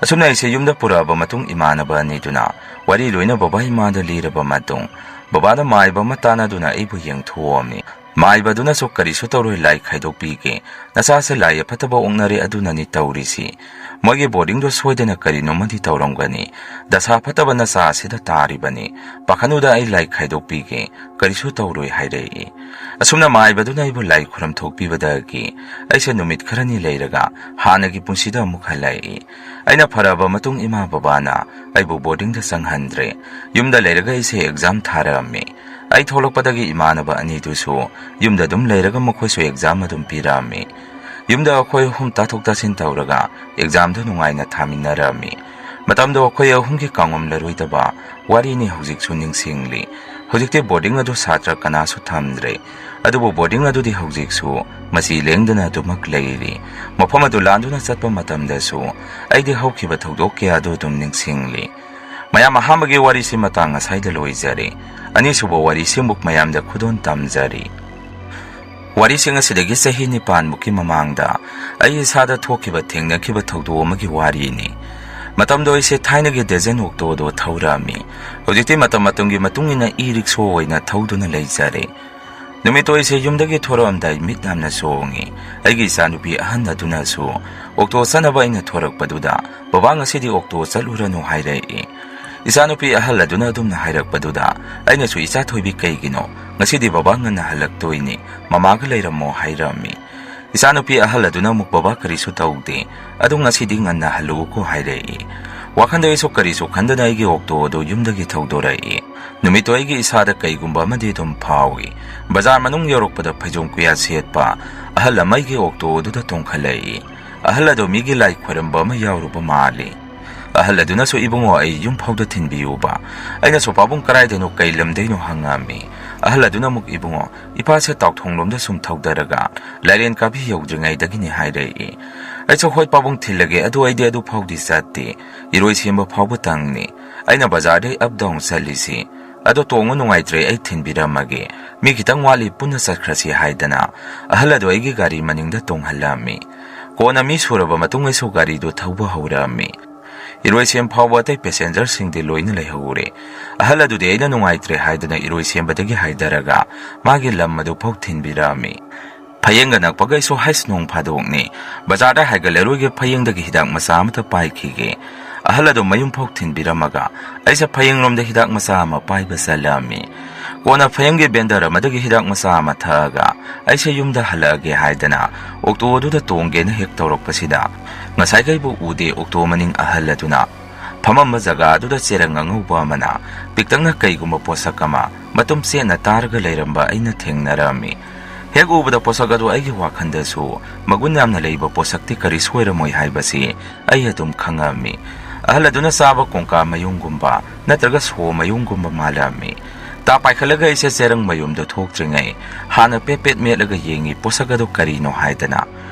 ꯑꯁꯨꯝꯅ ꯑꯩꯁꯦ ꯌꯨꯝꯗ ꯄꯨꯔꯛꯑꯕ ꯃꯇꯨꯡ ꯏꯃꯥꯟꯅꯕ ꯑꯅꯤꯗꯨꯅ ꯋꯥꯔꯤ ꯂꯣꯏꯅ ꯕꯕꯥ ꯏꯃꯥꯗ ꯂꯤꯔꯕ ꯃꯇꯨꯡ ꯕꯕꯥꯗ ꯃꯥꯏꯕ ꯑꯃ ꯇꯥꯟꯅꯗꯨꯅ ꯑꯩꯕꯨ ꯌꯦꯡꯊꯣꯛꯑꯝꯃꯤ꯫ ꯃꯥꯏꯕꯗꯨꯅꯁꯨ, "ꯀꯔꯤꯁꯨ ꯇꯧꯔꯣꯏ, ꯂꯥꯏ ꯈꯥꯏꯗꯣꯛꯄꯤꯒꯦ꯫ ꯅꯆꯥꯁꯦ ꯂꯥꯏ ꯑꯐꯠꯇꯕ ꯑꯣꯛꯅꯔꯦ, ꯑꯗꯨꯅꯅꯤ ꯇꯧꯔꯤꯁꯤ꯫ ꯃꯣꯏꯒꯤ ꯕꯣꯔꯗꯤꯡꯗꯣ ꯁꯣꯏꯗꯅ ꯀꯔꯤꯅꯣꯃꯗꯤ ꯇꯧꯔꯝꯒꯅꯤ꯫ ꯗꯁꯥ ꯐꯠꯇꯕ ꯅꯆꯥ ꯑꯁꯤꯗ ꯇꯥꯔꯤꯕꯅꯤ꯫ ꯄꯥꯈꯠꯅꯨꯗ, ꯑꯩ ꯂꯥꯏ ꯈꯥꯏꯗꯣꯛꯄꯤꯒꯦ꯫ ꯀꯔꯤꯁꯨ ꯇꯧꯔꯣꯏ" ꯍꯥꯏꯔꯛꯏ꯫ ꯑꯁꯨꯝꯅ ꯃꯥꯏꯕꯗꯨꯅ ꯑꯩꯕꯨ ꯂꯥꯏ ꯈꯨꯔꯝ ꯊꯣꯛꯄꯤꯕꯗꯒꯤ ꯑꯩꯁꯦ ꯅꯨꯃꯤꯠ ꯈꯔꯅꯤ ꯂꯩꯔꯒ ꯍꯥꯟꯅꯒꯤ ꯄꯨꯟꯁꯤꯗ ꯑꯃꯨꯛ ꯍꯜꯂꯛꯏ꯫ ꯑꯩꯅ ꯐꯔꯛꯑꯕ ꯃꯇꯨꯡ ꯏꯃꯥ ꯕꯕꯥꯅ ꯑꯩꯕꯨ ꯕꯣꯔꯗꯤꯡꯗ ꯆꯪꯍꯟꯗ꯭ꯔꯦ꯫ ꯌꯨꯝꯗ ꯂꯩꯔꯒ ꯑꯩꯁꯦ ꯑꯦꯛꯖꯥꯝ ꯊꯥꯔꯛꯑꯝꯃꯤ꯫ ꯑꯩ ꯊꯣꯛꯂꯛꯄꯗꯒꯤ ꯏꯃꯥꯟꯅꯕ ꯑꯅꯤꯗꯨꯁꯨ ꯌꯨꯝꯗ ꯑꯗꯨꯝ ꯂꯩꯔꯒ ꯃꯈꯣꯏꯁꯨ exam ꯑꯗꯨꯝ ꯄꯤꯔꯛꯑꯝꯃꯤ꯫ ꯌꯨꯝꯗ ꯑꯩꯈꯣꯏ ꯑꯍꯨꯝ ꯇꯥꯊꯣꯛ ꯇꯥꯁꯤꯟ ꯇꯧꯔꯒ examꯗꯨ ꯅꯨꯡꯉꯥꯏꯅ ꯊꯥꯃꯤꯟꯅꯔꯝꯃꯤ꯫ ꯃꯇꯝꯗꯣ ꯑꯩꯈꯣꯏ ꯑꯍꯨꯝꯒꯤ ꯀꯥꯎꯉꯝꯂꯔꯣꯏꯗꯕ ꯋꯥꯔꯤꯅꯤ ꯍꯧꯖꯤꯛꯁꯨ ꯅꯤꯡꯁꯤꯡꯂꯤ꯫ ꯍꯧꯖꯤꯛꯇꯤ boarding ꯑꯗꯨ ꯁꯥꯇ꯭ꯔ ꯀꯅꯥꯁꯨ ꯊꯝꯗ꯭ꯔꯦ꯫ ꯑꯗꯨꯕꯨ boarding ꯑꯗꯨꯗꯤ ꯍꯧꯖꯤꯛꯁꯨ ꯃꯆꯤ ꯂꯦꯡꯗꯅ ꯑꯗꯨꯃꯛ ꯂꯩꯔꯤ꯫ ꯃꯐꯝ ꯑꯗꯨ ꯂꯥꯟꯗꯨꯅ ꯆꯠꯄ ꯃꯇꯝꯗꯁꯨ ꯑꯩꯗꯤ ꯍꯧꯈꯤꯕ ꯊꯧꯗꯣꯛ ꯀꯌꯥꯗꯨ ꯑꯗꯨꯝ ꯅꯤꯡꯁꯤꯡꯂꯤ꯫ ꯃꯌꯥꯝ, ꯑꯍꯥꯟꯕꯒꯤ ꯋꯥꯔꯤꯁꯤ ꯃꯇꯥꯡ ꯑꯁꯥꯏꯗ ꯂꯣꯏꯖꯔꯦ꯫ ꯑꯅꯤꯁꯨꯕ ꯋꯥꯔꯤꯁꯤꯃꯨꯛ ꯃꯌꯥꯝꯗ ꯈꯨꯗꯣꯜ ꯇꯝꯖꯔꯤ꯫ ꯋꯥꯔꯤꯁꯤꯡ ꯑꯁꯤꯗꯒꯤ ꯆꯍꯤ ꯅꯤꯄꯥꯟꯃꯨꯛꯀꯤ ꯃꯃꯥꯡꯗ ꯑꯩ ꯏꯁꯥꯗ ꯊꯣꯛꯈꯤꯕ, ꯊꯦꯡꯅꯈꯤꯕ ꯊꯧꯗꯣꯛ ꯑꯃꯒꯤ ꯋꯥꯔꯤꯅꯤ꯫ ꯃꯇꯝꯗꯣ ꯑꯩꯁꯦ ꯊꯥꯏꯅꯒꯤ ꯗꯦꯖꯟ ꯑꯣꯛꯇꯣꯗꯣ ꯊꯧꯔꯝꯃꯤ꯫ ꯍꯧꯖꯤꯛꯇꯤ ꯃꯇꯝ ꯃꯇꯝꯒꯤ ꯃꯇꯨꯡ ꯏꯟꯅ ꯏ ꯔꯤꯛꯁꯣ ꯑꯣꯏꯅ ꯊꯧꯗꯨꯅ ꯂꯩꯖꯔꯦ꯫ ꯅꯨꯃꯤꯠꯇꯣ ꯑꯩꯁꯦ ꯌꯨꯝꯗꯒꯤ ꯊꯣꯔꯛꯑꯝꯗꯥꯏ ꯃꯤꯠ ꯌꯥꯝꯅ ꯁꯣꯡꯉꯤ꯫ ꯑꯩꯒꯤ ꯏꯆꯥꯅꯨꯄꯤ ꯑꯍꯟ ꯑꯗꯨꯅꯁꯨ ꯑꯣꯛꯇꯣ ꯆꯠꯅꯕ ꯑꯩꯅ ꯊꯣꯔꯛꯄꯗꯨꯗ, "ꯕꯕꯥ, ꯉꯁꯤꯗꯤ ꯑꯣꯛꯇꯣ ꯆꯠꯂꯨꯔꯅꯨ" ꯍꯥꯏꯔꯛꯏ꯫ ꯏꯆꯥꯅꯨꯄꯤ ꯑꯍꯜ ꯑꯗꯨꯅ ꯑꯗꯨꯝꯅ ꯍꯥꯏꯔꯛꯄꯗꯨꯗ ꯑꯩꯅꯁꯨ, "ꯏꯆꯥ ꯊꯣꯏꯕꯤ, ꯀꯩꯒꯤꯅꯣ? ꯉꯁꯤꯗꯤ ꯕꯕꯥ ꯉꯟꯅ ꯍꯜꯂꯛꯇꯣꯏꯅꯤ, ꯃꯃꯥꯒ ꯂꯩꯔꯝꯃꯣ" ꯍꯥꯏꯔꯝꯃꯤ꯫ ꯏꯆꯥꯅꯨꯄꯤ ꯑꯍꯜ ꯑꯗꯨꯅ ꯑꯃꯨꯛ, "ꯕꯕꯥ ꯀꯔꯤꯁꯨ ꯇꯧꯗꯦ, ꯑꯗꯨ ꯉꯁꯤꯗꯤ ꯉꯟꯅ ꯍꯜꯂꯨꯀꯣ" ꯍꯥꯏꯔꯛꯏ꯫ ꯋꯥꯈꯟꯗ ꯑꯩꯁꯨ ꯀꯔꯤꯁꯨ ꯈꯟꯗꯅ ꯑꯩꯒꯤ ꯑꯣꯛꯇꯣ ꯑꯗꯨ ꯌꯨꯝꯗꯒꯤ ꯊꯧꯗꯣꯔꯛꯏ꯫ ꯅꯨꯃꯤꯠꯇꯣ ꯑꯩꯒꯤ ꯏꯁꯥꯗ ꯀꯩꯒꯨꯝꯕ ꯑꯃꯗꯤ ꯑꯗꯨꯝ ꯐꯥꯎꯏ꯫ ꯕꯖꯥꯔ ꯃꯅꯨꯡ ꯌꯧꯔꯛꯄꯗ ꯐꯩꯖꯣꯝ ꯀꯨꯌꯥꯠ ꯁꯦꯠꯄ ꯑꯍꯜ ꯑꯃ ꯑꯩꯒꯤ ꯑꯣꯛꯇꯣ ꯑꯗꯨꯗ ꯇꯣꯡꯈꯠꯂꯛꯏ꯫ ꯑꯍꯜ ꯑꯗꯨ ꯃꯤꯒꯤ ꯂꯥꯏ ꯈꯣꯏꯔꯝꯕ ꯑꯃ ꯌꯥꯎꯔꯨꯕ ꯃꯥꯜꯂꯤ꯫ ꯑꯍꯜ ꯑꯗꯨꯅꯁꯨ, "ꯏꯕꯨꯡꯉꯣ, ꯑꯩ ꯌꯨꯝ ꯐꯥꯎꯗ ꯊꯤꯟꯕꯤꯌꯨꯕ"꯫ ꯑꯩꯅꯁꯨ, "ꯄꯥꯕꯨꯡ, ꯀꯔꯥꯏꯗꯩꯅꯣ, ꯀꯩ ꯂꯝꯗꯩꯅꯣ?" ꯍꯪꯉꯝꯃꯤ꯫ ꯑꯍꯜ ꯑꯗꯨꯅ ꯑꯃꯨꯛ, "ꯏꯕꯨꯡꯉꯣ, ꯏꯄꯥꯁꯦ ꯇꯥꯎꯊꯣꯡꯂꯣꯝꯗ ꯁꯨꯝ ꯊꯧꯗꯔꯒ ꯂꯥꯏꯔꯦꯟ ꯀꯥꯕꯤ ꯌꯧꯗ꯭ꯔꯤꯉꯩꯗꯒꯤꯅꯤ" ꯍꯥꯏꯔꯛꯏ꯫ ꯑꯩꯁꯨ, "ꯍꯣꯏ ꯄꯥꯕꯨꯡ, ꯊꯤꯜꯂꯒꯦ, ꯑꯗꯨ ꯑꯩꯗꯤ ꯑꯗꯨ ꯐꯥꯎꯗꯤ ꯆꯠꯇꯦ, ꯏꯔꯣꯏ ꯁꯦꯝꯕ ꯐꯥꯎꯕꯇꯪꯅꯤ ꯑꯩꯅ ꯕꯖꯥꯔꯗꯩ up down ꯆꯠꯂꯤꯁꯤ꯫ ꯑꯗꯣ ꯇꯣꯡꯉꯨ, ꯅꯨꯡꯉꯥꯏꯇ꯭ꯔꯦ, ꯑꯩ ꯊꯤꯟꯕꯤꯔꯝꯃꯒꯦ, ꯃꯤ ꯈꯤꯇꯪ ꯋꯥꯠꯂꯤ, ꯄꯨꯟꯅ ꯆꯠꯈ꯭ꯔꯁꯤ" ꯍꯥꯏꯗꯅ ꯑꯍꯜ ꯑꯗꯨ ꯑꯩꯒꯤ ꯒꯥꯔꯤ ꯃꯅꯤꯡꯗ ꯇꯣꯡꯍꯜꯂꯝꯃꯤ꯫ ꯀꯣꯟꯅ ꯃꯤ ꯁꯨꯔꯕ ꯃꯇꯨꯡ ꯑꯩꯁꯨ ꯒꯥꯔꯤꯗꯨ ꯊꯧꯕ ꯍꯧꯔꯝꯃꯤ꯫ ꯏꯔꯣꯏꯁꯦꯝ ꯐꯥꯎꯕ ꯑꯇꯩ passengerꯁꯤꯡꯗꯤ ꯂꯣꯏꯅ ꯂꯩꯍꯧꯔꯦ꯫ ꯑꯍꯜ ꯑꯗꯨꯗꯤ ꯑꯩꯅ ꯅꯨꯡꯉꯥꯏꯇ꯭ꯔꯦ ꯍꯥꯏꯗꯅ ꯏꯔꯣꯏꯁꯦꯝꯕꯗꯒꯤ ꯍꯥꯏꯊꯔꯒ ꯃꯥꯒꯤ ꯂꯝ ꯑꯗꯨ ꯐꯥꯎ ꯊꯤꯟꯕꯤꯔꯛꯑꯝꯃꯤ꯫ ꯐꯌꯦꯡꯒ ꯅꯛꯄꯒ ꯑꯩꯁꯨ, "ꯍꯩꯁ, ꯅꯣꯡ ꯐꯥꯗꯣꯛꯅꯤ, ꯕꯖꯥꯔꯗ ꯍꯥꯏꯒꯠꯂꯔꯣꯏꯒꯦ, ꯐꯌꯦꯡꯗꯒꯤ ꯍꯤꯗꯥꯛ ꯃꯆꯥ ꯑꯃꯇ ꯄꯥꯏꯈꯤꯒꯦ"꯫ ꯑꯍꯜ ꯑꯗꯨ ꯃꯌꯨꯝ ꯐꯥꯎ ꯊꯤꯟꯕꯤꯔꯝꯃꯒ ꯑꯩꯁꯦ ꯐꯌꯦꯡꯂꯣꯝꯗ ꯍꯤꯗꯥꯛ ꯃꯆꯥ ꯑꯃ ꯄꯥꯏꯕ ꯆꯠꯂꯝꯃꯤ꯫ ꯀꯣꯟꯅ ꯐꯌꯦꯡꯒꯤ vendor ꯑꯃꯗꯒꯤ ꯍꯤꯗꯥꯛ ꯃꯆꯥ ꯑꯃ ꯊꯛꯑꯒ ꯑꯩꯁꯦ ꯌꯨꯝꯗ ꯍꯜꯂꯛꯑꯒꯦ ꯍꯥꯏꯗꯅ ꯑꯣꯛꯇꯣ ꯑꯗꯨꯗ ꯇꯣꯡꯒꯦꯅ ꯍꯦꯛ ꯇꯧꯔꯛꯄꯁꯤꯗ, ꯉꯁꯥꯏꯈꯩꯕꯨ ꯎꯗꯦ ꯑꯣꯛꯇꯣ ꯃꯅꯤꯡ ꯑꯍꯜ ꯑꯗꯨꯅ ꯐꯝꯃꯝꯕ ꯖꯒꯥ ꯑꯗꯨꯗ ꯆꯦꯔꯪ ꯑꯉꯧꯕ ꯑꯃꯅ ꯄꯤꯛꯇꯛꯅ ꯀꯩꯒꯨꯝꯕ ꯄꯣꯠꯁꯛ ꯑꯃ ꯃꯇꯨꯝ ꯆꯦꯠꯅ ꯇꯥꯔꯒ ꯂꯩꯔꯝꯕ ꯑꯩꯅ ꯊꯦꯡꯅꯔꯝꯃꯤ꯫ ꯍꯦꯛ ꯎꯕꯗ ꯄꯣꯠꯁꯛ ꯑꯗꯨ ꯑꯩꯒꯤ ꯋꯥꯈꯜꯗꯁꯨ ꯃꯒꯨꯟ ꯌꯥꯝꯅ ꯂꯩꯕ ꯄꯣꯠꯁꯛꯇꯤ ꯀꯔꯤꯁꯨ ꯑꯣꯏꯔꯝꯃꯣꯏ ꯍꯥꯏꯕꯁꯤ ꯑꯩ ꯑꯗꯨꯝ ꯈꯪꯉꯝꯃꯤ꯫ ꯑꯍꯜ ꯑꯗꯨꯅ ꯆꯥꯕ ꯀꯣꯡꯀꯥ ꯃꯌꯨꯝꯒꯨꯝꯕ ꯅꯠꯇ꯭ꯔꯒ ꯁꯣ ꯃꯌꯨꯝꯒꯨꯝꯕ ꯃꯥꯜꯂꯝꯃꯤ꯫ ꯇꯥ ꯄꯥꯏꯈꯠꯂꯒ ꯑꯩꯁꯦ ꯆꯦꯔꯪ ꯃꯌꯨꯝꯗ ꯊꯣꯛꯇ꯭ꯔꯤꯉꯩ ꯍꯥꯟꯅ ꯄꯦꯠ ꯄꯦꯠ ꯃꯦꯠꯂꯒ ꯌꯦꯡꯉꯤ ꯄꯣꯠꯁꯛ ꯑꯗꯨ ꯀꯔꯤꯅꯣ ꯍꯥꯏꯗꯅ꯫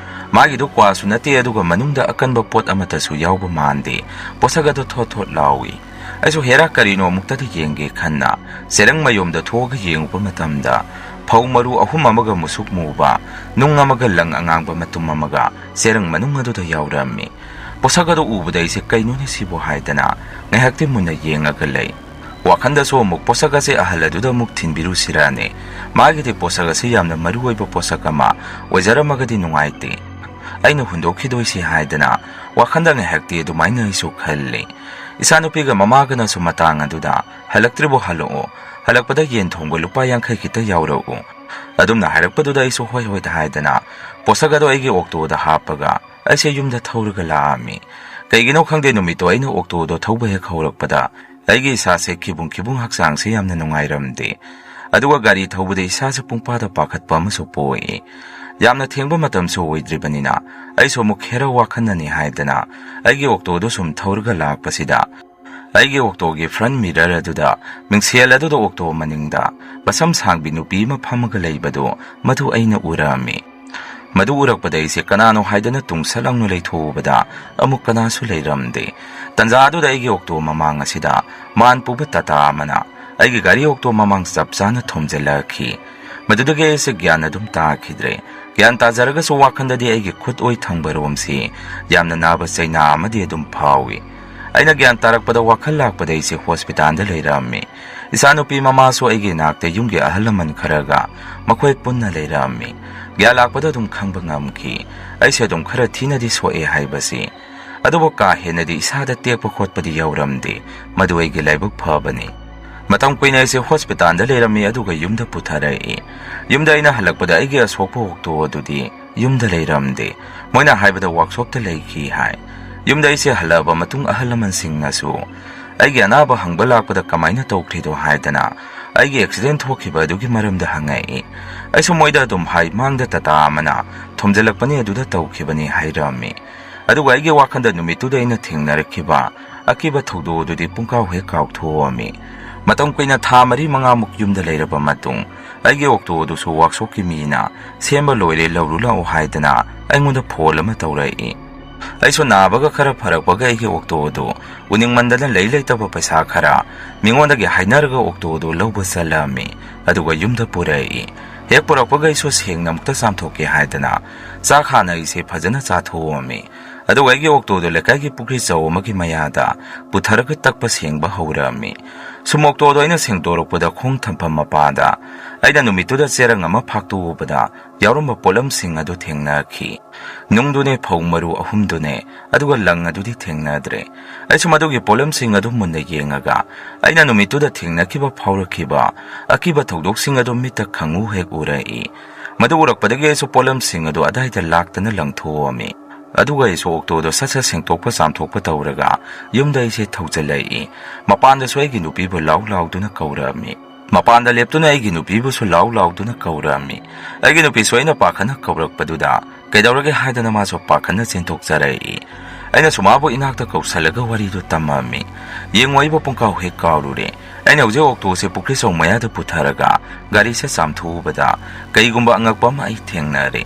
ꯃꯥꯒꯤꯗꯨ ꯀ꯭ꯋꯥꯁꯨ ꯅꯠꯇꯦ, ꯑꯗꯨꯒ ꯃꯅꯨꯡꯗ ꯑꯀꯟꯕ ꯄꯣꯠ ꯑꯃꯠꯇꯁꯨ ꯌꯥꯎꯕ ꯃꯥꯟꯗꯦ꯫ ꯄꯣꯠꯁꯛ ꯑꯗꯨ ꯊꯣꯠ ꯊꯣꯠ ꯂꯥꯎꯏ꯫ ꯑꯩꯁꯨ ꯍꯦꯔꯥ ꯀꯔꯤꯅꯣ ꯑꯃꯨꯛꯇꯗꯤ ꯌꯦꯡꯒꯦ ꯈꯟꯅ ꯆꯦꯔꯪ ꯃꯌꯨꯝꯗ ꯊꯣꯛꯑꯒ ꯌꯦꯡꯉꯨꯕ ꯃꯇꯝꯗ ꯐꯧ ꯃꯔꯨ ꯑꯍꯨꯝ ꯑꯃꯒ ꯃꯨꯁꯨꯛ ꯃꯨꯕ, ꯅꯨꯡ ꯑꯃꯒ ꯂꯪ ꯑꯉꯥꯡꯕ ꯃꯇꯨꯝ ꯑꯃꯒ ꯆꯦꯔꯪ ꯃꯅꯨꯡ ꯑꯗꯨꯗ ꯌꯥꯎꯔꯝꯃꯤ꯫ ꯄꯣꯠꯁꯛ ꯑꯗꯨ ꯎꯕꯗ ꯑꯩꯁꯦ ꯀꯩꯅꯣꯅꯦ ꯁꯤꯕꯨ ꯍꯥꯏꯗꯅ ꯉꯥꯏꯍꯥꯛꯇꯤ ꯃꯨꯟꯅ ꯌꯦꯡꯉꯒ ꯂꯩ꯫ ꯋꯥꯈꯜꯗꯁꯨ ꯑꯃꯨꯛ ꯄꯣꯠꯁꯛ ꯑꯁꯦ ꯑꯍꯜ ꯑꯗꯨꯗ ꯑꯃꯨꯛ ꯊꯤꯟꯕꯤꯔꯨꯁꯤꯔꯅꯦ꯫ ꯃꯥꯒꯤꯗꯤ ꯄꯣꯠꯁꯛ ꯑꯁꯤ ꯌꯥꯝꯅ ꯃꯔꯨ ꯑꯣꯏꯕ ꯄꯣꯠꯁꯛ ꯑꯃ ꯑꯣꯏꯖꯔꯝꯃꯒꯗꯤ ꯅꯨꯡꯉꯥꯏꯇꯦ꯫ ꯑꯩꯅ ꯍꯨꯟꯗꯣꯛꯈꯤꯗꯣꯏꯁꯤ ꯍꯥꯏꯗꯅ ꯋꯥꯈꯜꯗ ꯉꯥꯏꯍꯥꯛꯇꯤ ꯑꯗꯨꯃꯥꯏꯅ ꯑꯩꯁꯨ ꯈꯜꯂꯤ꯫ ꯏꯆꯥꯅꯨꯄꯤꯒ ꯃꯃꯥꯒꯅꯁꯨ ꯃꯇꯥꯡ ꯑꯗꯨꯗ "ꯍꯜꯂꯛꯇ꯭ꯔꯤꯕꯣ? ꯍꯜꯂꯛꯑꯣ, ꯍꯜꯂꯛꯄꯗ ꯌꯦꯟ ꯊꯣꯡꯕ ꯂꯨꯄꯥ ꯌꯥꯡꯈꯩ ꯈꯤꯇ ꯌꯥꯎꯔꯛꯎ" ꯑꯗꯨꯝꯅ ꯍꯥꯏꯔꯛꯄꯗꯨꯗ ꯑꯩꯁꯨ ꯍꯣꯏ ꯍꯣꯏ ꯍꯥꯏꯗꯅ ꯄꯣꯠꯁꯛ ꯑꯗꯣ ꯑꯩꯒꯤ ꯑꯣꯛꯇꯣꯗ ꯍꯥꯞꯄꯒ ꯑꯩꯁꯦ ꯌꯨꯝꯗ ꯊꯧꯔꯒ ꯂꯥꯛꯑꯝꯃꯤ꯫ ꯀꯩꯒꯤꯅꯣ ꯈꯪꯗꯦ, ꯅꯨꯃꯤꯠꯇꯣ ꯑꯩꯅ ꯑꯣꯛꯇꯣꯗꯣ ꯊꯧꯕ ꯍꯦꯛ ꯍꯧꯔꯛꯄꯗ ꯑꯩꯒꯤ ꯏꯁꯥꯁꯦ ꯈꯤꯕꯨꯡ ꯈꯤꯕꯨꯡ, ꯍꯛꯆꯥꯡꯁꯦ ꯌꯥꯝꯅ ꯅꯨꯡꯉꯥꯏꯔꯝꯗꯦ꯫ ꯑꯗꯨꯒ ꯒꯥꯔꯤ ꯊꯧꯕꯗ ꯏꯁꯥꯁꯦ ꯄꯨꯡꯄꯥꯗ ꯄꯥꯈꯠꯄ ꯑꯃꯁꯨ ꯄꯣꯛꯏ꯫ ꯌꯥꯝꯅ ꯊꯦꯡꯕ ꯃꯇꯝꯁꯨ ꯑꯣꯏꯗ꯭ꯔꯤꯕꯅꯤꯅ ꯑꯩꯁꯨ ꯑꯃꯨꯛ ꯍꯦꯔꯧ ꯋꯥꯈꯜꯅꯅꯤ ꯍꯥꯏꯗꯅ ꯑꯩꯒꯤ ꯑꯣꯛꯇꯣꯗꯣ ꯁꯨꯝ ꯊꯧꯔꯒ ꯂꯥꯛꯄꯁꯤꯗ ꯑꯩꯒꯤ ꯑꯣꯛꯇꯣꯒꯤ front mirror ꯑꯗꯨꯗ, ꯃꯤꯡꯁꯦꯜ ꯑꯗꯨꯗ ꯑꯣꯛꯇꯣ ꯃꯅꯤꯡꯗ ꯃꯁꯝ ꯁꯥꯡꯕꯤ ꯅꯨꯄꯤ ꯑꯃ ꯐꯝꯃꯒ ꯂꯩꯕꯗꯨ ꯃꯗꯨ ꯑꯩꯅ ꯎꯔꯝꯃꯤ꯫ ꯃꯗꯨ ꯎꯔꯛꯄꯗ ꯑꯩꯁꯦ ꯀꯅꯥꯅꯣ ꯍꯥꯏꯗꯅ ꯇꯨꯡꯁꯠ ꯂꯥꯎꯅ ꯂꯩꯊꯣꯛꯎꯕꯗ ꯑꯃꯨꯛ ꯀꯅꯥꯁꯨ ꯂꯩꯔꯝꯗꯦ꯫ ꯇꯟꯖꯥ ꯑꯗꯨꯗ ꯑꯩꯒꯤ ꯑꯣꯛꯇꯣ ꯃꯃꯥꯡ ꯑꯁꯤꯗ ꯃꯥꯟ ꯄꯨꯕ ꯇꯥꯇꯥ ꯑꯃꯅ ꯑꯩꯒꯤ ꯒꯥꯔꯤ ꯑꯣꯛꯇꯣ ꯃꯃꯥꯡ ꯆꯞ ꯆꯥꯅ ꯊꯣꯝꯖꯤꯜꯂꯛꯈꯤ꯫ ꯃꯗꯨꯗꯒꯤ ꯑꯩꯁꯦ ꯒ꯭ꯌꯥꯟ ꯑꯗꯨꯝ ꯇꯥꯈꯤꯗ꯭ꯔꯦ꯫ ꯒ꯭ꯌꯥꯟ ꯇꯥꯖꯔꯒꯁꯨ ꯋꯥꯈꯜꯗꯗꯤ ꯑꯩꯒꯤ ꯈꯨꯠ ꯑꯣꯏ ꯊꯪꯕꯔꯣꯝꯁꯤ ꯌꯥꯝꯅ ꯅꯥꯕ ꯆꯩꯅꯥ ꯑꯃꯗꯤ ꯑꯗꯨꯝ ꯐꯥꯎꯏ꯫ ꯑꯩꯅ ꯒ꯭ꯌꯥꯟ ꯇꯥꯔꯛꯄꯗ ꯋꯥꯈꯜ ꯂꯥꯛꯄꯗ ꯑꯩꯁꯦ ꯍꯣꯁꯄꯤꯇꯥꯜꯗ ꯂꯩꯔꯝꯃꯤ꯫ ꯏꯆꯥꯅꯨꯄꯤ ꯃꯃꯥꯁꯨ ꯑꯩꯒꯤ ꯏꯅꯥꯛꯇ ꯌꯨꯝꯒꯤ ꯑꯍꯜ ꯂꯃꯟ ꯈꯔꯒ ꯃꯈꯣꯏ ꯄꯨꯟꯅ ꯂꯩꯔꯝꯃꯤ꯫ ꯒ꯭ꯌꯥꯟ ꯂꯥꯛꯄꯗ ꯑꯗꯨꯝ ꯈꯪꯕ ꯉꯝꯈꯤ꯫ ꯑꯩꯁꯦ ꯑꯗꯨꯝ ꯈꯔ ꯊꯤꯅꯗꯤ ꯁꯣꯛꯑꯦ ꯍꯥꯏꯕꯁꯤ꯫ ꯑꯗꯨꯕꯨ ꯀꯥ ꯍꯦꯟꯅꯗꯤ ꯏꯁꯥꯗ ꯇꯦꯛꯄ ꯈꯣꯠꯄꯗꯤ ꯌꯧꯔꯝꯗꯦ꯫ ꯃꯗꯨ ꯑꯩꯒꯤ ꯂꯥꯏꯕꯛ ꯐꯕꯅꯤ꯫ ꯃꯇꯝ ꯀꯨꯏꯅ ꯑꯩꯁꯦ ꯍꯣꯁꯄꯤꯇꯥꯜꯗ ꯂꯩꯔꯝꯃꯤ, ꯑꯗꯨꯒ ꯌꯨꯝꯗ ꯄꯨꯊꯔꯛꯏ꯫ ꯌꯨꯝꯗ ꯑꯩꯅ ꯍꯜꯂꯛꯄꯗ ꯑꯩꯒꯤ ꯑꯁꯣꯛꯄ ꯑꯣꯛꯇꯣ ꯑꯗꯨꯗꯤ ꯌꯨꯝꯗ ꯂꯩꯔꯝꯗꯦ꯫ ꯃꯣꯏꯅ ꯍꯥꯏꯕꯗ ꯋꯥꯛꯁꯣꯞꯇ ꯂꯩꯈꯤ ꯍꯥꯏ꯫ ꯌꯨꯝꯗ ꯑꯩꯁꯦ ꯍꯜꯂꯛꯑꯕ ꯃꯇꯨꯡ ꯑꯍꯜ ꯂꯃꯟꯁꯤꯡꯅꯁꯨ ꯑꯩꯒꯤ ꯑꯅꯥꯕ ꯍꯪꯕ ꯂꯥꯛꯄꯗ ꯀꯃꯥꯏꯅ ꯇꯧꯈ꯭ꯔꯤꯗꯣ ꯍꯥꯏꯗꯅ ꯑꯩꯒꯤ ꯑꯦꯛꯁꯤꯗꯦꯟ ꯊꯣꯛꯈꯤꯕ ꯑꯗꯨꯒꯤ ꯃꯔꯝꯗ ꯍꯪꯉꯛꯏ꯫ ꯑꯩꯁꯨ ꯃꯣꯏꯗ ꯑꯗꯨꯝ ꯍꯥꯏ, "ꯃꯥꯡꯗ ꯇꯥꯇꯥ ꯑꯃꯅ ꯊꯣꯝꯖꯤꯜꯂꯛꯄꯅꯤ, ꯑꯗꯨꯗ ꯇꯧꯈꯤꯕꯅꯤ" ꯍꯥꯏꯔꯝꯃꯤ꯫ ꯑꯗꯨꯒ ꯑꯩꯒꯤ ꯋꯥꯈꯜꯗ ꯅꯨꯃꯤꯠꯇꯨꯗ ꯑꯩꯅ ꯊꯦꯡꯅꯔꯛꯈꯤꯕ ꯑꯀꯤꯕ ꯊꯧꯗꯣꯛ ꯑꯗꯨꯗꯤ ꯄꯨꯡꯀꯥꯎ ꯍꯦꯛ ꯀꯥꯎꯊꯣꯛꯑꯝꯃꯤ꯫ ꯃꯇꯝ ꯀꯨꯏꯅ, ꯊꯥ ꯃꯔꯤ ꯃꯉꯥꯃꯨꯛ ꯌꯨꯝꯗ ꯂꯩꯔꯕ ꯃꯇꯨꯡ, ꯑꯩꯒꯤ ꯑꯣꯛꯇꯣ ꯑꯗꯨꯁꯨ ꯋꯥꯛꯁꯣꯞꯀꯤ ꯃꯤꯅ "ꯁꯦꯝꯕ ꯂꯣꯏꯔꯦ, ꯂꯧꯔꯨ ꯂꯥꯛꯑꯣ" ꯍꯥꯏꯗꯅ ꯑꯩꯉꯣꯟꯗ ꯐꯣꯟ ꯑꯃ ꯇꯧꯔꯛꯏ꯫ ꯑꯩꯁꯨ ꯅꯥꯕꯒ ꯈꯔ ꯐꯔꯛꯄꯒ ꯑꯩꯒꯤ ꯑꯣꯛꯇꯣ ꯑꯗꯨ ꯎꯅꯤꯡꯃꯟꯗꯅ ꯂꯩ ꯂꯩꯇꯕ ꯄꯩꯁꯥ ꯈꯔ ꯃꯤꯉꯣꯟꯗꯒꯤ ꯍꯥꯏꯅꯔꯒ ꯑꯣꯛꯇꯣ ꯑꯗꯨ ꯂꯧꯕ ꯆꯠꯂꯝꯃꯤ꯫ ꯑꯗꯨꯒ ꯌꯨꯝꯗ ꯄꯨꯔꯛꯏ꯫ ꯍꯦꯛ ꯄꯨꯔꯛꯄꯒ ꯑꯩꯁꯨ ꯁꯦꯡꯅ ꯑꯃꯨꯛꯇ ꯆꯥꯝꯊꯣꯛꯀꯦ ꯍꯥꯏꯗꯅ ꯆꯥꯛ ꯍꯥꯟꯅ ꯑꯩꯁꯦ ꯐꯖꯅ ꯆꯥꯊꯣꯛꯑꯝꯃꯤ꯫ ꯑꯗꯨꯒ ꯑꯩꯒꯤ ꯑꯣꯛꯇꯣꯗꯣ ꯂꯩꯀꯥꯏꯒꯤ ꯄꯨꯈ꯭ꯔꯤ ꯆꯧ ꯑꯃꯒꯤ ꯃꯌꯥꯗ ꯄꯨꯊꯔꯒ ꯇꯛꯄ ꯁꯦꯡꯕ ꯍꯧꯔꯛꯑꯝꯃꯤ꯫ ꯁꯨꯝ ꯑꯣꯛꯇꯣꯗꯣ ꯑꯩꯅ ꯁꯦꯡꯗꯣꯔꯛꯄꯗ ꯈꯣꯡ ꯊꯝꯐꯝ ꯃꯄꯥꯗ ꯑꯩꯅ ꯅꯨꯃꯤꯠꯇꯨꯗ ꯆꯦꯔꯪ ꯑꯃ ꯐꯥꯛꯇꯣꯛꯎꯕꯗ ꯌꯥꯎꯔꯝꯕ ꯄꯣꯠꯂꯝꯁꯤꯡ ꯑꯗꯨ ꯊꯦꯡꯅꯈꯤ꯫ ꯅꯨꯡꯗꯨꯅꯦ, ꯐꯧ ꯃꯔꯨ ꯑꯍꯨꯝꯗꯨꯅꯦ, ꯑꯗꯨꯒ ꯂꯪ ꯑꯗꯨꯗꯤ ꯊꯦꯡꯅꯗ꯭ꯔꯦ꯫ ꯑꯩꯁꯨ ꯃꯗꯨꯒꯤ ꯄꯣꯠꯂꯝꯁꯤꯡ ꯑꯗꯨ ꯃꯨꯟꯅ ꯌꯦꯡꯉꯒ ꯑꯩꯅ ꯅꯨꯃꯤꯠꯇꯨꯗ ꯊꯦꯡꯅꯈꯤꯕ ꯐꯥꯎꯔꯛꯈꯤꯕ ꯑꯀꯤꯕ ꯊꯧꯗꯣꯛꯁꯤꯡ ꯑꯗꯨ ꯃꯤꯠꯇ ꯈꯪꯎ ꯍꯦꯛ ꯎꯔꯛꯏ꯫ ꯃꯗꯨ ꯎꯔꯛꯄꯗꯒꯤ ꯑꯩꯁꯨ ꯄꯣꯠꯂꯝꯁꯤꯡ ꯑꯗꯨ ꯑꯗꯥꯏꯗ ꯂꯥꯛꯇꯅ ꯂꯪꯊꯣꯛꯑꯝꯃꯤ꯫ ꯑꯗꯨꯒ ꯑꯩꯁꯨ ꯑꯣꯛꯇꯣꯗꯣ ꯁꯠ ꯁꯠ ꯁꯦꯡꯇꯣꯛꯄ ꯆꯥꯝꯊꯣꯛꯄ ꯇꯧꯔꯒ ꯌꯨꯝꯗ ꯑꯩꯁꯦ ꯊꯧꯖꯤꯜꯂꯛꯏ꯫ ꯃꯄꯥꯟꯗꯁꯨ ꯑꯩꯒꯤ ꯅꯨꯄꯤꯕꯨ ꯂꯥꯎ ꯂꯥꯎꯗꯨꯅ ꯀꯧꯔꯛꯑꯝꯃꯤ꯫ ꯃꯄꯥꯟꯗ ꯂꯦꯞꯇꯨꯅ ꯑꯩꯒꯤ ꯅꯨꯄꯤꯕꯨꯁꯨ ꯂꯥꯎ ꯂꯥꯎꯗꯨꯅ ꯀꯧꯔꯛꯑꯝꯃꯤ꯫ ꯑꯩꯒꯤ ꯅꯨꯄꯤꯁꯨ ꯑꯩꯅ ꯄꯥꯈꯠꯅ ꯀꯧꯔꯛꯄꯗꯨꯗ "ꯀꯩꯗꯧꯔꯒꯦ?" ꯍꯥꯏꯗꯅ ꯃꯥꯁꯨ ꯄꯥꯈꯠꯅ ꯆꯦꯟꯊꯣꯛꯆꯔꯛꯏ꯫ ꯑꯩꯅꯁꯨ ꯃꯥꯕꯨ ꯏꯅꯥꯛꯇ ꯀꯧꯁꯜꯂꯒ ꯋꯥꯔꯤꯗꯨ ꯇꯝꯃꯝꯃꯤ꯫ ꯌꯦꯡꯉꯨ, ꯑꯩꯕꯨ ꯄꯨꯡꯀꯥꯎ ꯍꯦꯛ ꯀꯥꯎꯔꯨꯔꯦ꯫ ꯑꯩꯅ ꯍꯧꯖꯤꯛ ꯑꯣꯛꯇꯣꯁꯦ ꯄꯨꯈ꯭ꯔꯤꯆꯧ ꯃꯌꯥꯗ ꯄꯨꯊꯔꯒ ꯒꯥꯔꯤꯁꯦ ꯆꯥꯝꯊꯣꯛꯎꯕꯗ ꯀꯩꯒꯨꯝꯕ ꯑꯉꯛꯄ ꯑꯃ ꯑꯩ ꯊꯦꯡꯅꯔꯦ꯫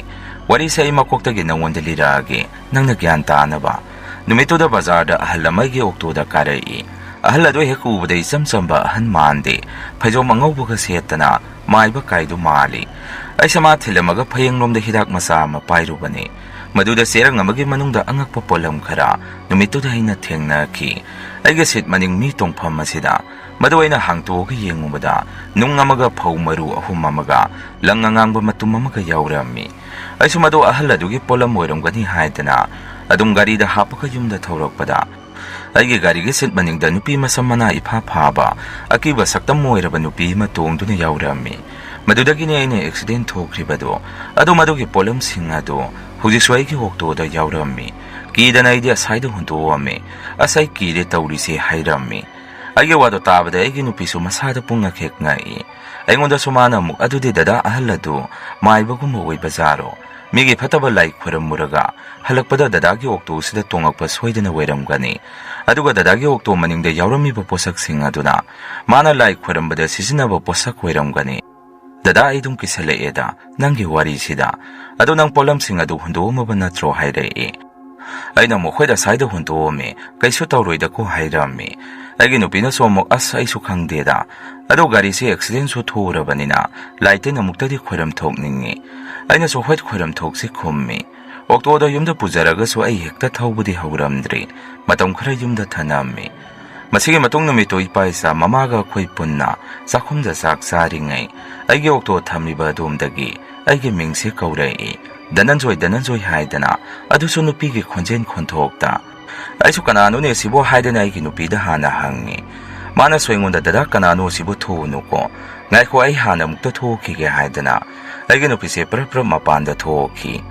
ꯋꯥꯔꯤꯁꯦ ꯑꯩ ꯃꯀꯣꯛꯇꯒꯤ ꯅꯉꯣꯟꯗ ꯂꯤꯔꯛꯑꯒꯦ, ꯅꯪꯅ ꯒ꯭ꯌꯥꯟ ꯇꯥꯅꯕ꯫ ꯅꯨꯃꯤꯠꯇꯨꯗ ꯕꯖꯥꯔꯗ ꯑꯍꯜ ꯑꯃ ꯑꯩꯒꯤ ꯑꯣꯛꯇꯣꯗ ꯀꯥꯔꯛꯏ꯫ ꯑꯍꯜ ꯑꯗꯨ ꯍꯦꯛ ꯎꯕꯗ ꯏꯆꯝ ꯆꯝꯕ ꯑꯍꯟ ꯃꯥꯟꯗꯦ꯫ ꯐꯩꯖꯣꯝ ꯑꯉꯧꯕꯒ ꯁꯦꯠꯇꯅ ꯃꯥꯏꯕ ꯀꯥꯏꯗꯨ ꯃꯥꯜꯂꯤ꯫ ꯑꯩꯁꯦ ꯃꯥ ꯊꯤꯜꯂꯝꯃꯒ ꯐꯌꯦꯡꯂꯣꯝꯗ ꯍꯤꯗꯥꯛ ꯃꯆꯥ ꯑꯃ ꯄꯥꯏꯔꯨꯕꯅꯤ꯫ ꯃꯗꯨꯗ ꯆꯦꯔꯪ ꯑꯃꯒꯤ ꯃꯅꯨꯡꯗ ꯑꯉꯛꯄ ꯄꯣꯠꯂꯝ ꯈꯔ ꯅꯨꯃꯤꯠꯇꯨꯗ ꯑꯩꯅ ꯊꯦꯡꯅꯈꯤ꯫ ꯑꯩꯒꯤ ꯁꯤꯠ ꯃꯅꯤꯡ ꯃꯤ ꯇꯣꯡꯐꯝ ꯑꯁꯤꯗ꯫ ꯃꯗꯨ ꯑꯩꯅ ꯍꯥꯡꯇꯣꯛꯑꯒ ꯌꯦꯡꯉꯨꯕꯗ ꯅꯨꯡ ꯑꯃꯒ ꯐꯧ ꯃꯔꯨ ꯑꯍꯨꯝ ꯑꯃꯒ ꯂꯪ ꯑꯉꯥꯡꯕ ꯃꯇꯨꯝ ꯑꯃꯒ ꯌꯥꯎꯔꯝꯃꯤ꯫ ꯑꯩꯁꯨ ꯃꯗꯨ ꯑꯍꯜ ꯑꯗꯨꯒꯤ ꯄꯣꯠꯂꯝ ꯑꯣꯏꯔꯝꯒꯅꯤ ꯍꯥꯏꯗꯅ ꯑꯗꯨꯝ ꯒꯥꯔꯤꯗ ꯍꯥꯞꯄꯒ ꯌꯨꯝꯗ ꯊꯧꯔꯛꯄꯗ, ꯑꯩꯒꯤ ꯒꯥꯔꯤꯒꯤ ꯁꯤꯠ ꯃꯅꯤꯡꯗ ꯅꯨꯄꯤ ꯃꯁꯝ ꯃꯅꯥ ꯏꯐꯥ ꯐꯥꯕ, ꯑꯀꯤꯕ ꯁꯛꯇꯝ ꯑꯣꯏꯔꯕ ꯅꯨꯄꯤ ꯑꯃ ꯇꯣꯡꯗꯨꯅ ꯌꯥꯎꯔꯝꯃꯤ꯫ ꯃꯗꯨꯗꯒꯤꯅꯤ ꯑꯩꯅ ꯑꯦꯛꯁꯤꯗꯦꯟ ꯊꯣꯛꯈ꯭ꯔꯤꯕꯗꯨ꯫ ꯑꯗꯨ ꯃꯗꯨꯒꯤ ꯄꯣꯠꯂꯝꯁꯤꯡ ꯑꯗꯨ ꯍꯧꯖꯤꯛꯁꯨ ꯑꯩꯒꯤ ꯑꯣꯛꯇꯣꯗ ꯌꯥꯎꯔꯝꯃꯤ꯫ ꯀꯤꯗꯅ ꯑꯩꯗꯤ ꯑꯁꯥꯏꯗ ꯍꯨꯟꯗꯣꯛꯑꯝꯃꯤ꯫ "ꯑꯁ, ꯑꯩ ꯀꯤꯔꯦ ꯇꯧꯔꯤꯁꯦ" ꯍꯥꯏꯔꯝꯃꯤ꯫ ꯑꯩꯒꯤ ꯋꯥꯗꯣ ꯇꯥꯕꯗ ꯑꯩꯒꯤ ꯅꯨꯄꯤꯁꯨ ꯃꯁꯥꯗ ꯄꯨꯡꯉꯛ ꯍꯦꯛ ꯉꯛꯏ꯫ ꯑꯩꯉꯣꯟꯗꯁꯨ ꯃꯥꯅ ꯑꯃꯨꯛ, "ꯑꯗꯨꯗꯤ ꯗꯗꯥ ꯑꯍꯜ ꯑꯗꯨ ꯃꯥꯏꯕꯒꯨꯝꯕ ꯑꯣꯏꯕ ꯖꯥꯔꯣ? ꯃꯤꯒꯤ ꯐꯠꯇꯕ ꯂꯥꯏ ꯈꯣꯏꯔꯝꯃꯨꯔꯒ ꯍꯜꯂꯛꯄꯗ ꯗꯗꯥꯒꯤ ꯑꯣꯛꯇꯣꯁꯤꯗ ꯇꯣꯡꯉꯛꯄ ꯁꯣꯏꯗꯅ ꯑꯣꯏꯔꯝꯒꯅꯤ꯫ ꯑꯗꯨꯒ ꯗꯗꯥꯒꯤ ꯑꯣꯛꯇꯣ ꯃꯅꯤꯡꯗ ꯌꯥꯎꯔꯝꯃꯤꯕ ꯄꯣꯠꯁꯛꯁꯤꯡ ꯑꯗꯨꯅ ꯃꯥꯅ ꯂꯥꯏ ꯈꯣꯏꯔꯝꯕꯗ ꯁꯤꯖꯤꯟꯅꯕ ꯄꯣꯠꯁꯛ ꯑꯣꯏꯔꯝꯒꯅꯤ꯫ ꯗꯗꯥ, ꯑꯩ ꯑꯗꯨꯝ ꯀꯤꯁꯜꯂꯛꯑꯦꯗ ꯅꯪꯒꯤ ꯋꯥꯔꯤꯁꯤꯗ꯫ ꯑꯗꯣ ꯅꯪ ꯄꯣꯠꯂꯝꯁꯤꯡ ꯑꯗꯨ ꯍꯨꯟꯗꯣꯛꯑꯝꯃꯕ ꯅꯠꯇ꯭ꯔꯣ?" ꯍꯥꯏꯔꯛꯏ꯫ ꯑꯩꯅ ꯃꯈꯣꯏꯗ ꯑꯁꯥꯏꯗ ꯍꯨꯟꯗꯣꯛꯑꯝꯃꯤ, "ꯀꯩꯁꯨ ꯇꯧꯔꯣꯏꯗꯀꯣ" ꯍꯥꯏꯔꯝꯃꯤ꯫ ꯑꯩꯒꯤ ꯅꯨꯄꯤꯅꯁꯨ ꯑꯃꯨꯛ, "ꯑꯁ, ꯑꯩꯁꯨ ꯈꯪꯗꯦꯗ꯫ ꯑꯗꯣ ꯒꯥꯔꯤꯁꯦ ꯑꯦꯛꯁꯤꯗꯦꯟꯁꯨ ꯊꯣꯛꯎꯔꯕꯅꯤꯅ ꯂꯥꯏ ꯇꯤꯟ ꯑꯃꯨꯛꯇꯗꯤ ꯈꯣꯏꯔꯝ ꯊꯣꯛꯅꯤꯡꯉꯤ"꯫ ꯑꯩꯅꯁꯨ, "ꯍꯣꯏ, ꯈꯣꯏꯔꯝ ꯊꯣꯛꯁꯤ" ꯈꯨꯝꯃꯤ꯫ ꯑꯣꯛꯇꯣꯗ ꯌꯨꯝꯗ ꯄꯨꯖꯔꯒꯁꯨ ꯑꯩ ꯍꯦꯛꯇ ꯊꯧꯕꯗꯤ ꯍꯧꯔꯝꯗ꯭ꯔꯤ꯫ ꯃꯇꯝ ꯈꯔ ꯌꯨꯝꯗ ꯊꯅꯝꯃꯤ꯫ ꯃꯁꯤꯒꯤ ꯃꯇꯨꯡ ꯅꯨꯃꯤꯠꯇꯨ ꯏꯄꯥ ꯏꯆꯥ ꯃꯃꯥꯒ ꯑꯩꯈꯣꯏ ꯄꯨꯟꯅ ꯆꯥꯛꯈꯨꯝꯗ ꯆꯥꯛ ꯆꯥꯔꯤꯉꯩ, ꯑꯩꯒꯤ ꯑꯣꯛꯇꯣ ꯊꯝꯃꯤꯕ ꯑꯗꯣꯝꯗꯒꯤ ꯑꯩꯒꯤ ꯃꯤꯡꯁꯦ ꯀꯧꯔꯛꯏ꯫ "ꯙꯅꯟꯖꯣꯏ, ꯙꯅꯟꯖꯣꯏ" ꯍꯥꯏꯗꯅ, ꯑꯗꯨꯁꯨ ꯅꯨꯄꯤꯒꯤ ꯈꯣꯟꯖꯦꯜ ꯈꯣꯟꯊꯣꯛꯇ꯫ ꯑꯩꯁꯨ "ꯀꯅꯥꯅꯣꯅꯦ ꯁꯤꯕꯣ?" ꯍꯥꯏꯗꯅ ꯑꯩꯒꯤ ꯅꯨꯄꯤꯗ ꯍꯥꯟꯅ ꯍꯪꯉꯤ꯫ ꯃꯥꯅꯁꯨ ꯑꯩꯉꯣꯟꯗ, "ꯗꯗꯥ, ꯀꯅꯥꯅꯣ ꯁꯤꯕꯨ? ꯊꯣꯛꯎꯅꯨꯀꯣ꯫ ꯉꯥꯏꯈꯣ, ꯑꯩ ꯍꯥꯟꯅ ꯑꯃꯨꯛꯇ ꯊꯣꯛꯈꯤꯒꯦ" ꯍꯥꯏꯗꯅ ꯑꯩꯒꯤ ꯅꯨꯄꯤꯁꯦ ꯄ꯭ꯔꯞ ꯄ꯭ꯔꯞ ꯃꯄꯥꯟꯗ ꯊꯣꯛꯈꯤ꯫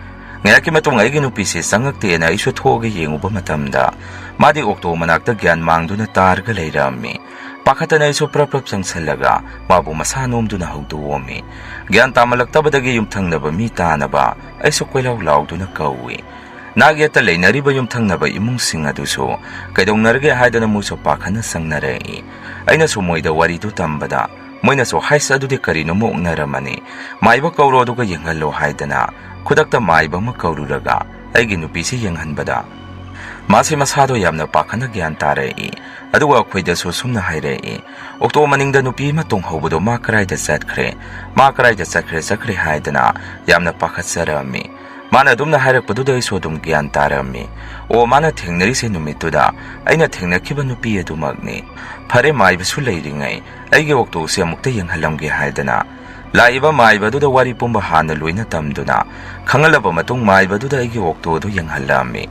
ꯉꯥꯏꯍꯥꯛꯀꯤ ꯃꯇꯨꯡ ꯑꯩꯒꯤ ꯅꯨꯄꯤꯁꯦ ꯆꯪꯉꯛꯇꯦꯅ ꯑꯩꯁꯨ ꯊꯣꯛꯑꯒ ꯌꯦꯡꯉꯨꯕ ꯃꯇꯝꯗ ꯃꯥꯗꯤ ꯑꯣꯛꯇꯣ ꯃꯅꯥꯛꯇ ꯒ꯭ꯌꯥꯟ ꯃꯥꯡꯗꯨꯅ ꯇꯥꯔꯒ ꯂꯩꯔꯝꯃꯤ꯫ ꯄꯥꯈꯠꯇꯅ ꯑꯩꯁꯨ ꯄ꯭ꯔꯞ ꯄ꯭ꯔꯞ ꯆꯪꯁꯜꯂꯒ ꯃꯥꯕꯨ ꯃꯁꯥ ꯅꯣꯝꯗꯨꯅ ꯍꯧꯗꯣꯛꯑꯝꯃꯤ꯫ ꯒ꯭ꯌꯥꯟ ꯇꯥꯃꯜꯂꯛꯇꯕꯗꯒꯤ ꯌꯨꯝꯊꯪꯅꯕ ꯃꯤ ꯇꯥꯅꯕ ꯑꯩꯁꯨ ꯀꯣꯏꯂꯥꯎ ꯂꯥꯎꯗꯨꯅ ꯀꯧꯏ꯫ ꯅꯥꯛ ꯌꯦꯠꯇ ꯂꯩꯅꯔꯤꯕ ꯌꯨꯝꯊꯪꯅꯕ ꯏꯃꯨꯡꯁꯤꯡ ꯑꯗꯨꯁꯨ ꯀꯩꯗꯧꯅꯔꯒꯦ ꯍꯥꯏꯗꯅ ꯃꯣꯏꯁꯨ ꯄꯥꯈꯠꯅ ꯆꯪꯅꯔꯛꯏ꯫ ꯑꯩꯅꯁꯨ ꯃꯣꯏꯗ ꯋꯥꯔꯤꯗꯨ ꯇꯝꯕꯗ ꯃꯣꯏꯅꯁꯨ, "ꯍꯥꯏꯁ, ꯑꯗꯨꯗꯤ ꯀꯔꯤꯅꯣ ꯑꯃ ꯑꯣꯛꯅꯔꯝꯃꯅꯤ꯫ ꯃꯥꯏꯕ ꯀꯧꯔꯣ ꯑꯗꯨꯒ ꯌꯦꯡꯍꯜꯂꯣ" ꯍꯥꯏꯗꯅ ꯈꯨꯗꯛꯇ ꯃꯥꯏꯕ ꯑꯃ ꯀꯧꯔꯨꯔꯒ ꯑꯩꯒꯤ ꯅꯨꯄꯤꯁꯤ ꯌꯦꯡꯍꯟꯕꯗ ꯃꯥꯁꯤ ꯃꯁꯥꯗꯣ ꯌꯥꯝꯅ ꯄꯥꯈꯠꯅ ꯒ꯭ꯌꯥꯟ ꯇꯥꯔꯛꯏ꯫ ꯑꯗꯨꯒ ꯑꯩꯈꯣꯏꯗꯁꯨ ꯁꯨꯝꯅ ꯍꯥꯏꯔꯛꯏ, "ꯑꯣꯛꯇꯣ ꯃꯅꯤꯡꯗ ꯅꯨꯄꯤ ꯑꯃ ꯇꯣꯡꯍꯧꯕꯗꯣ ꯃꯥ ꯀꯗꯥꯏꯗ ꯆꯠꯈ꯭ꯔꯦ? ꯃꯥ ꯀꯗꯥꯏꯗ ꯆꯠꯈ꯭ꯔꯦ, ꯆꯠꯈ꯭ꯔꯦ?" ꯍꯥꯏꯗꯅ ꯌꯥꯝꯅ ꯄꯥꯈꯠꯆꯔꯛꯑꯝꯃꯤ꯫ ꯃꯥꯅ ꯑꯗꯨꯝꯅ ꯍꯥꯏꯔꯛꯄꯗꯨꯗ ꯑꯩꯁꯨ ꯑꯗꯨꯝ ꯒ꯭ꯌꯥꯟ ꯇꯥꯔꯛꯑꯝꯃꯤ꯫ ꯑꯣ, ꯃꯥꯅ ꯊꯦꯡꯅꯔꯤꯁꯦ ꯅꯨꯃꯤꯠꯇꯨꯗ ꯑꯩꯅ ꯊꯦꯡꯅꯈꯤꯕ ꯅꯨꯄꯤ ꯑꯗꯨꯃꯛꯅꯤ꯫ ꯐꯔꯦ, ꯃꯥꯏꯕꯁꯨ ꯂꯩꯔꯤꯉꯩ ꯑꯩꯒꯤ ꯑꯣꯛꯇꯣꯁꯦ ꯑꯃꯨꯛꯇ ꯌꯦꯡꯍꯜꯂꯝꯒꯦ ꯍꯥꯏꯗꯅ ꯂꯥꯛꯏꯕ ꯃꯥꯏꯕꯗꯨꯗ ꯋꯥꯔꯤ ꯄꯨꯝꯕ ꯍꯥꯟꯅ ꯂꯣꯏꯅ ꯇꯝꯗꯨꯅ ꯈꯪꯍꯜꯂꯕ ꯃꯇꯨꯡ ꯃꯥꯏꯕꯗꯨꯗ ꯑꯩꯒꯤ ꯑꯣꯛꯇꯣ ꯑꯗꯨ ꯌꯦꯡꯍꯜꯂꯛꯑꯝꯃꯤ꯫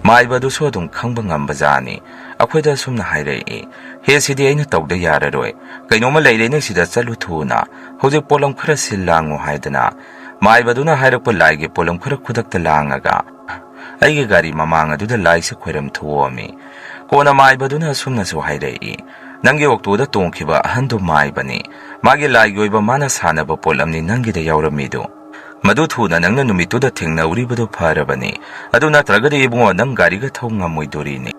ꯃꯥꯏꯕꯗꯨꯁꯨ ꯑꯗꯨꯝ ꯈꯪꯕ ꯉꯝꯕꯖꯥꯠꯅꯤ꯫ ꯑꯩꯈꯣꯏꯗ ꯑꯁꯨꯝꯅ ꯍꯥꯏꯔꯛꯏ, "ꯍꯦ, ꯁꯤꯗꯤ ꯑꯩꯅ ꯇꯧꯗ ꯌꯥꯔꯔꯣꯏ꯫ ꯀꯩꯅꯣꯝꯃ ꯂꯩꯔꯦꯅꯦ ꯁꯤꯗ, ꯆꯠꯂꯨ ꯊꯨꯅ꯫ ꯍꯧꯖꯤꯛ ꯄꯣꯠꯂꯝ ꯈꯔ ꯁꯤꯜ ꯂꯥꯡꯉꯨ" ꯍꯥꯏꯗꯅ ꯃꯥꯏꯕꯗꯨꯅ ꯍꯥꯏꯔꯛꯄ ꯂꯥꯏꯒꯤ ꯄꯣꯠꯂꯝ ꯈꯔ ꯈꯨꯗꯛꯇ ꯂꯥꯡꯉꯒ ꯑꯩꯒꯤ ꯒꯥꯔꯤ ꯃꯃꯥꯡ ꯑꯗꯨꯗ ꯂꯥꯏꯁꯦ ꯈꯣꯏꯔꯝ ꯊꯣꯛꯑꯝꯃꯤ꯫ ꯀꯣꯟꯅ ꯃꯥꯏꯕꯗꯨꯅ ꯑꯁꯨꯝꯅꯁꯨ ꯍꯥꯏꯔꯛꯏ, "ꯅꯪꯒꯤ ꯑꯣꯛꯇꯣꯗ ꯇꯣꯡꯈꯤꯕ ꯑꯍꯟꯗꯨ ꯃꯥꯏꯕꯅꯤ꯫ ꯃꯥꯒꯤ ꯂꯥꯏꯒꯤ ꯑꯣꯏꯕ ꯃꯥꯅ ꯁꯥꯟꯅꯕ ꯄꯣꯠꯂꯝꯅꯤ ꯅꯪꯒꯤꯗ ꯌꯥꯎꯔꯝꯃꯤꯗꯨ꯫ ꯃꯗꯨ ꯊꯨꯅ ꯅꯪꯅ ꯅꯨꯃꯤꯠꯇꯨꯗ ꯊꯦꯡꯅꯍꯧꯔꯤꯕꯗꯨ ꯐꯔꯕꯅꯤ꯫ ꯑꯗꯨ ꯅꯠꯇ꯭ꯔꯒꯗꯤ ꯏꯕꯨꯡꯉꯣ, ꯅꯪ ꯒꯥꯔꯤꯒ ꯊꯧ ꯉꯝꯃꯣꯏꯗꯣꯔꯤꯅꯤ꯫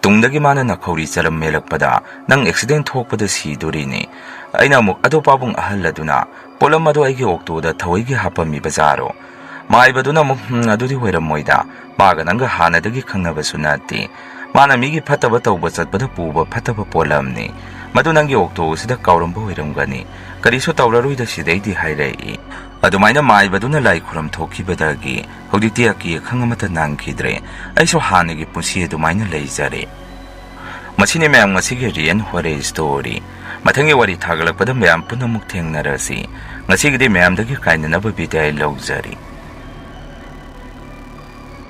ꯇꯨꯡꯗꯒꯤ ꯃꯥꯅ ꯅꯥꯈꯧꯔꯤ ꯆꯔꯝ ꯃꯦꯜꯂꯛꯄꯗ ꯅꯪ ꯑꯦꯛꯁꯤꯗꯦꯟ ꯊꯣꯛꯄꯗ ꯁꯤꯗꯣꯔꯤꯅꯤ"꯫ ꯑꯩꯅ ꯑꯃꯨꯛ, "ꯑꯗꯣ ꯄꯥꯕꯨꯡ ꯑꯍꯜ ꯑꯗꯨꯅ ꯄꯣꯠꯂꯝ ꯑꯗꯨ ꯑꯩꯒꯤ ꯑꯣꯛꯇꯣꯗ ꯊꯧꯋꯥꯏꯒꯤ ꯍꯥꯞꯄꯝꯃꯤꯕ ꯖꯥꯔꯣ?" ꯃꯥꯏꯕꯗꯨꯅ ꯑꯃꯨꯛ, "ꯍꯝ, ꯑꯗꯨꯗꯤ ꯑꯣꯏꯔꯝꯃꯣꯏꯗ꯫ ꯃꯥꯒ ꯅꯪꯒ ꯍꯥꯟꯅꯗꯒꯤ ꯈꯪꯅꯕꯁꯨ ꯅꯠꯇꯦ꯫ ꯃꯥꯅ ꯃꯤꯒꯤ ꯐꯠꯇꯕ ꯇꯧꯕ ꯆꯠꯄꯗ ꯄꯨꯕ ꯐꯠꯇꯕ ꯄꯣꯠꯂꯝꯅꯤ꯫ ꯃꯗꯨ ꯅꯪꯒꯤ ꯑꯣꯛꯇꯣ ꯑꯁꯤꯗ ꯀꯥꯎꯔꯝꯕ ꯑꯣꯏꯔꯝꯒꯅꯤ꯫ ꯀꯔꯤꯁꯨ ꯇꯧꯔꯔꯣꯏꯗ ꯁꯤꯗꯩꯗꯤ" ꯍꯥꯏꯔꯛꯏ꯫ ꯑꯗꯨꯃꯥꯏꯅ ꯃꯥꯏꯕꯗꯨꯅ ꯂꯥꯏ ꯈꯨꯔꯝ ꯊꯣꯛꯈꯤꯕꯗꯒꯤ ꯍꯧꯖꯤꯛꯇꯤ ꯑꯀꯤ ꯑꯈꯪ ꯑꯃꯠꯇ ꯅꯪꯈꯤꯗ꯭ꯔꯦ꯫ ꯑꯩꯁꯨ ꯍꯥꯟꯅꯒꯤ ꯄꯨꯟꯁꯤ ꯑꯗꯨꯃꯥꯏꯅ ꯂꯩꯖꯔꯦ꯫ ꯃꯁꯤꯅꯤ ꯃꯌꯥꯝ ꯉꯁꯤꯒꯤ ꯔꯤꯌꯦꯜ ꯍꯣꯔꯔ ꯁ꯭ꯇꯣꯔꯤ꯫ ꯃꯊꯪꯒꯤ ꯋꯥꯔꯤ ꯊꯥꯒꯠꯂꯛꯄꯗ ꯃꯌꯥꯝ ꯄꯨꯟꯅ ꯑꯃꯨꯛ ꯊꯦꯡꯅꯔꯁꯤ꯫ ꯉꯁꯤꯒꯤꯗꯤ ꯃꯌꯥꯝꯗꯒꯤ ꯀꯥꯏꯅꯅꯕ ꯕꯤꯗꯥꯏ ꯂꯧꯖꯔꯤ꯫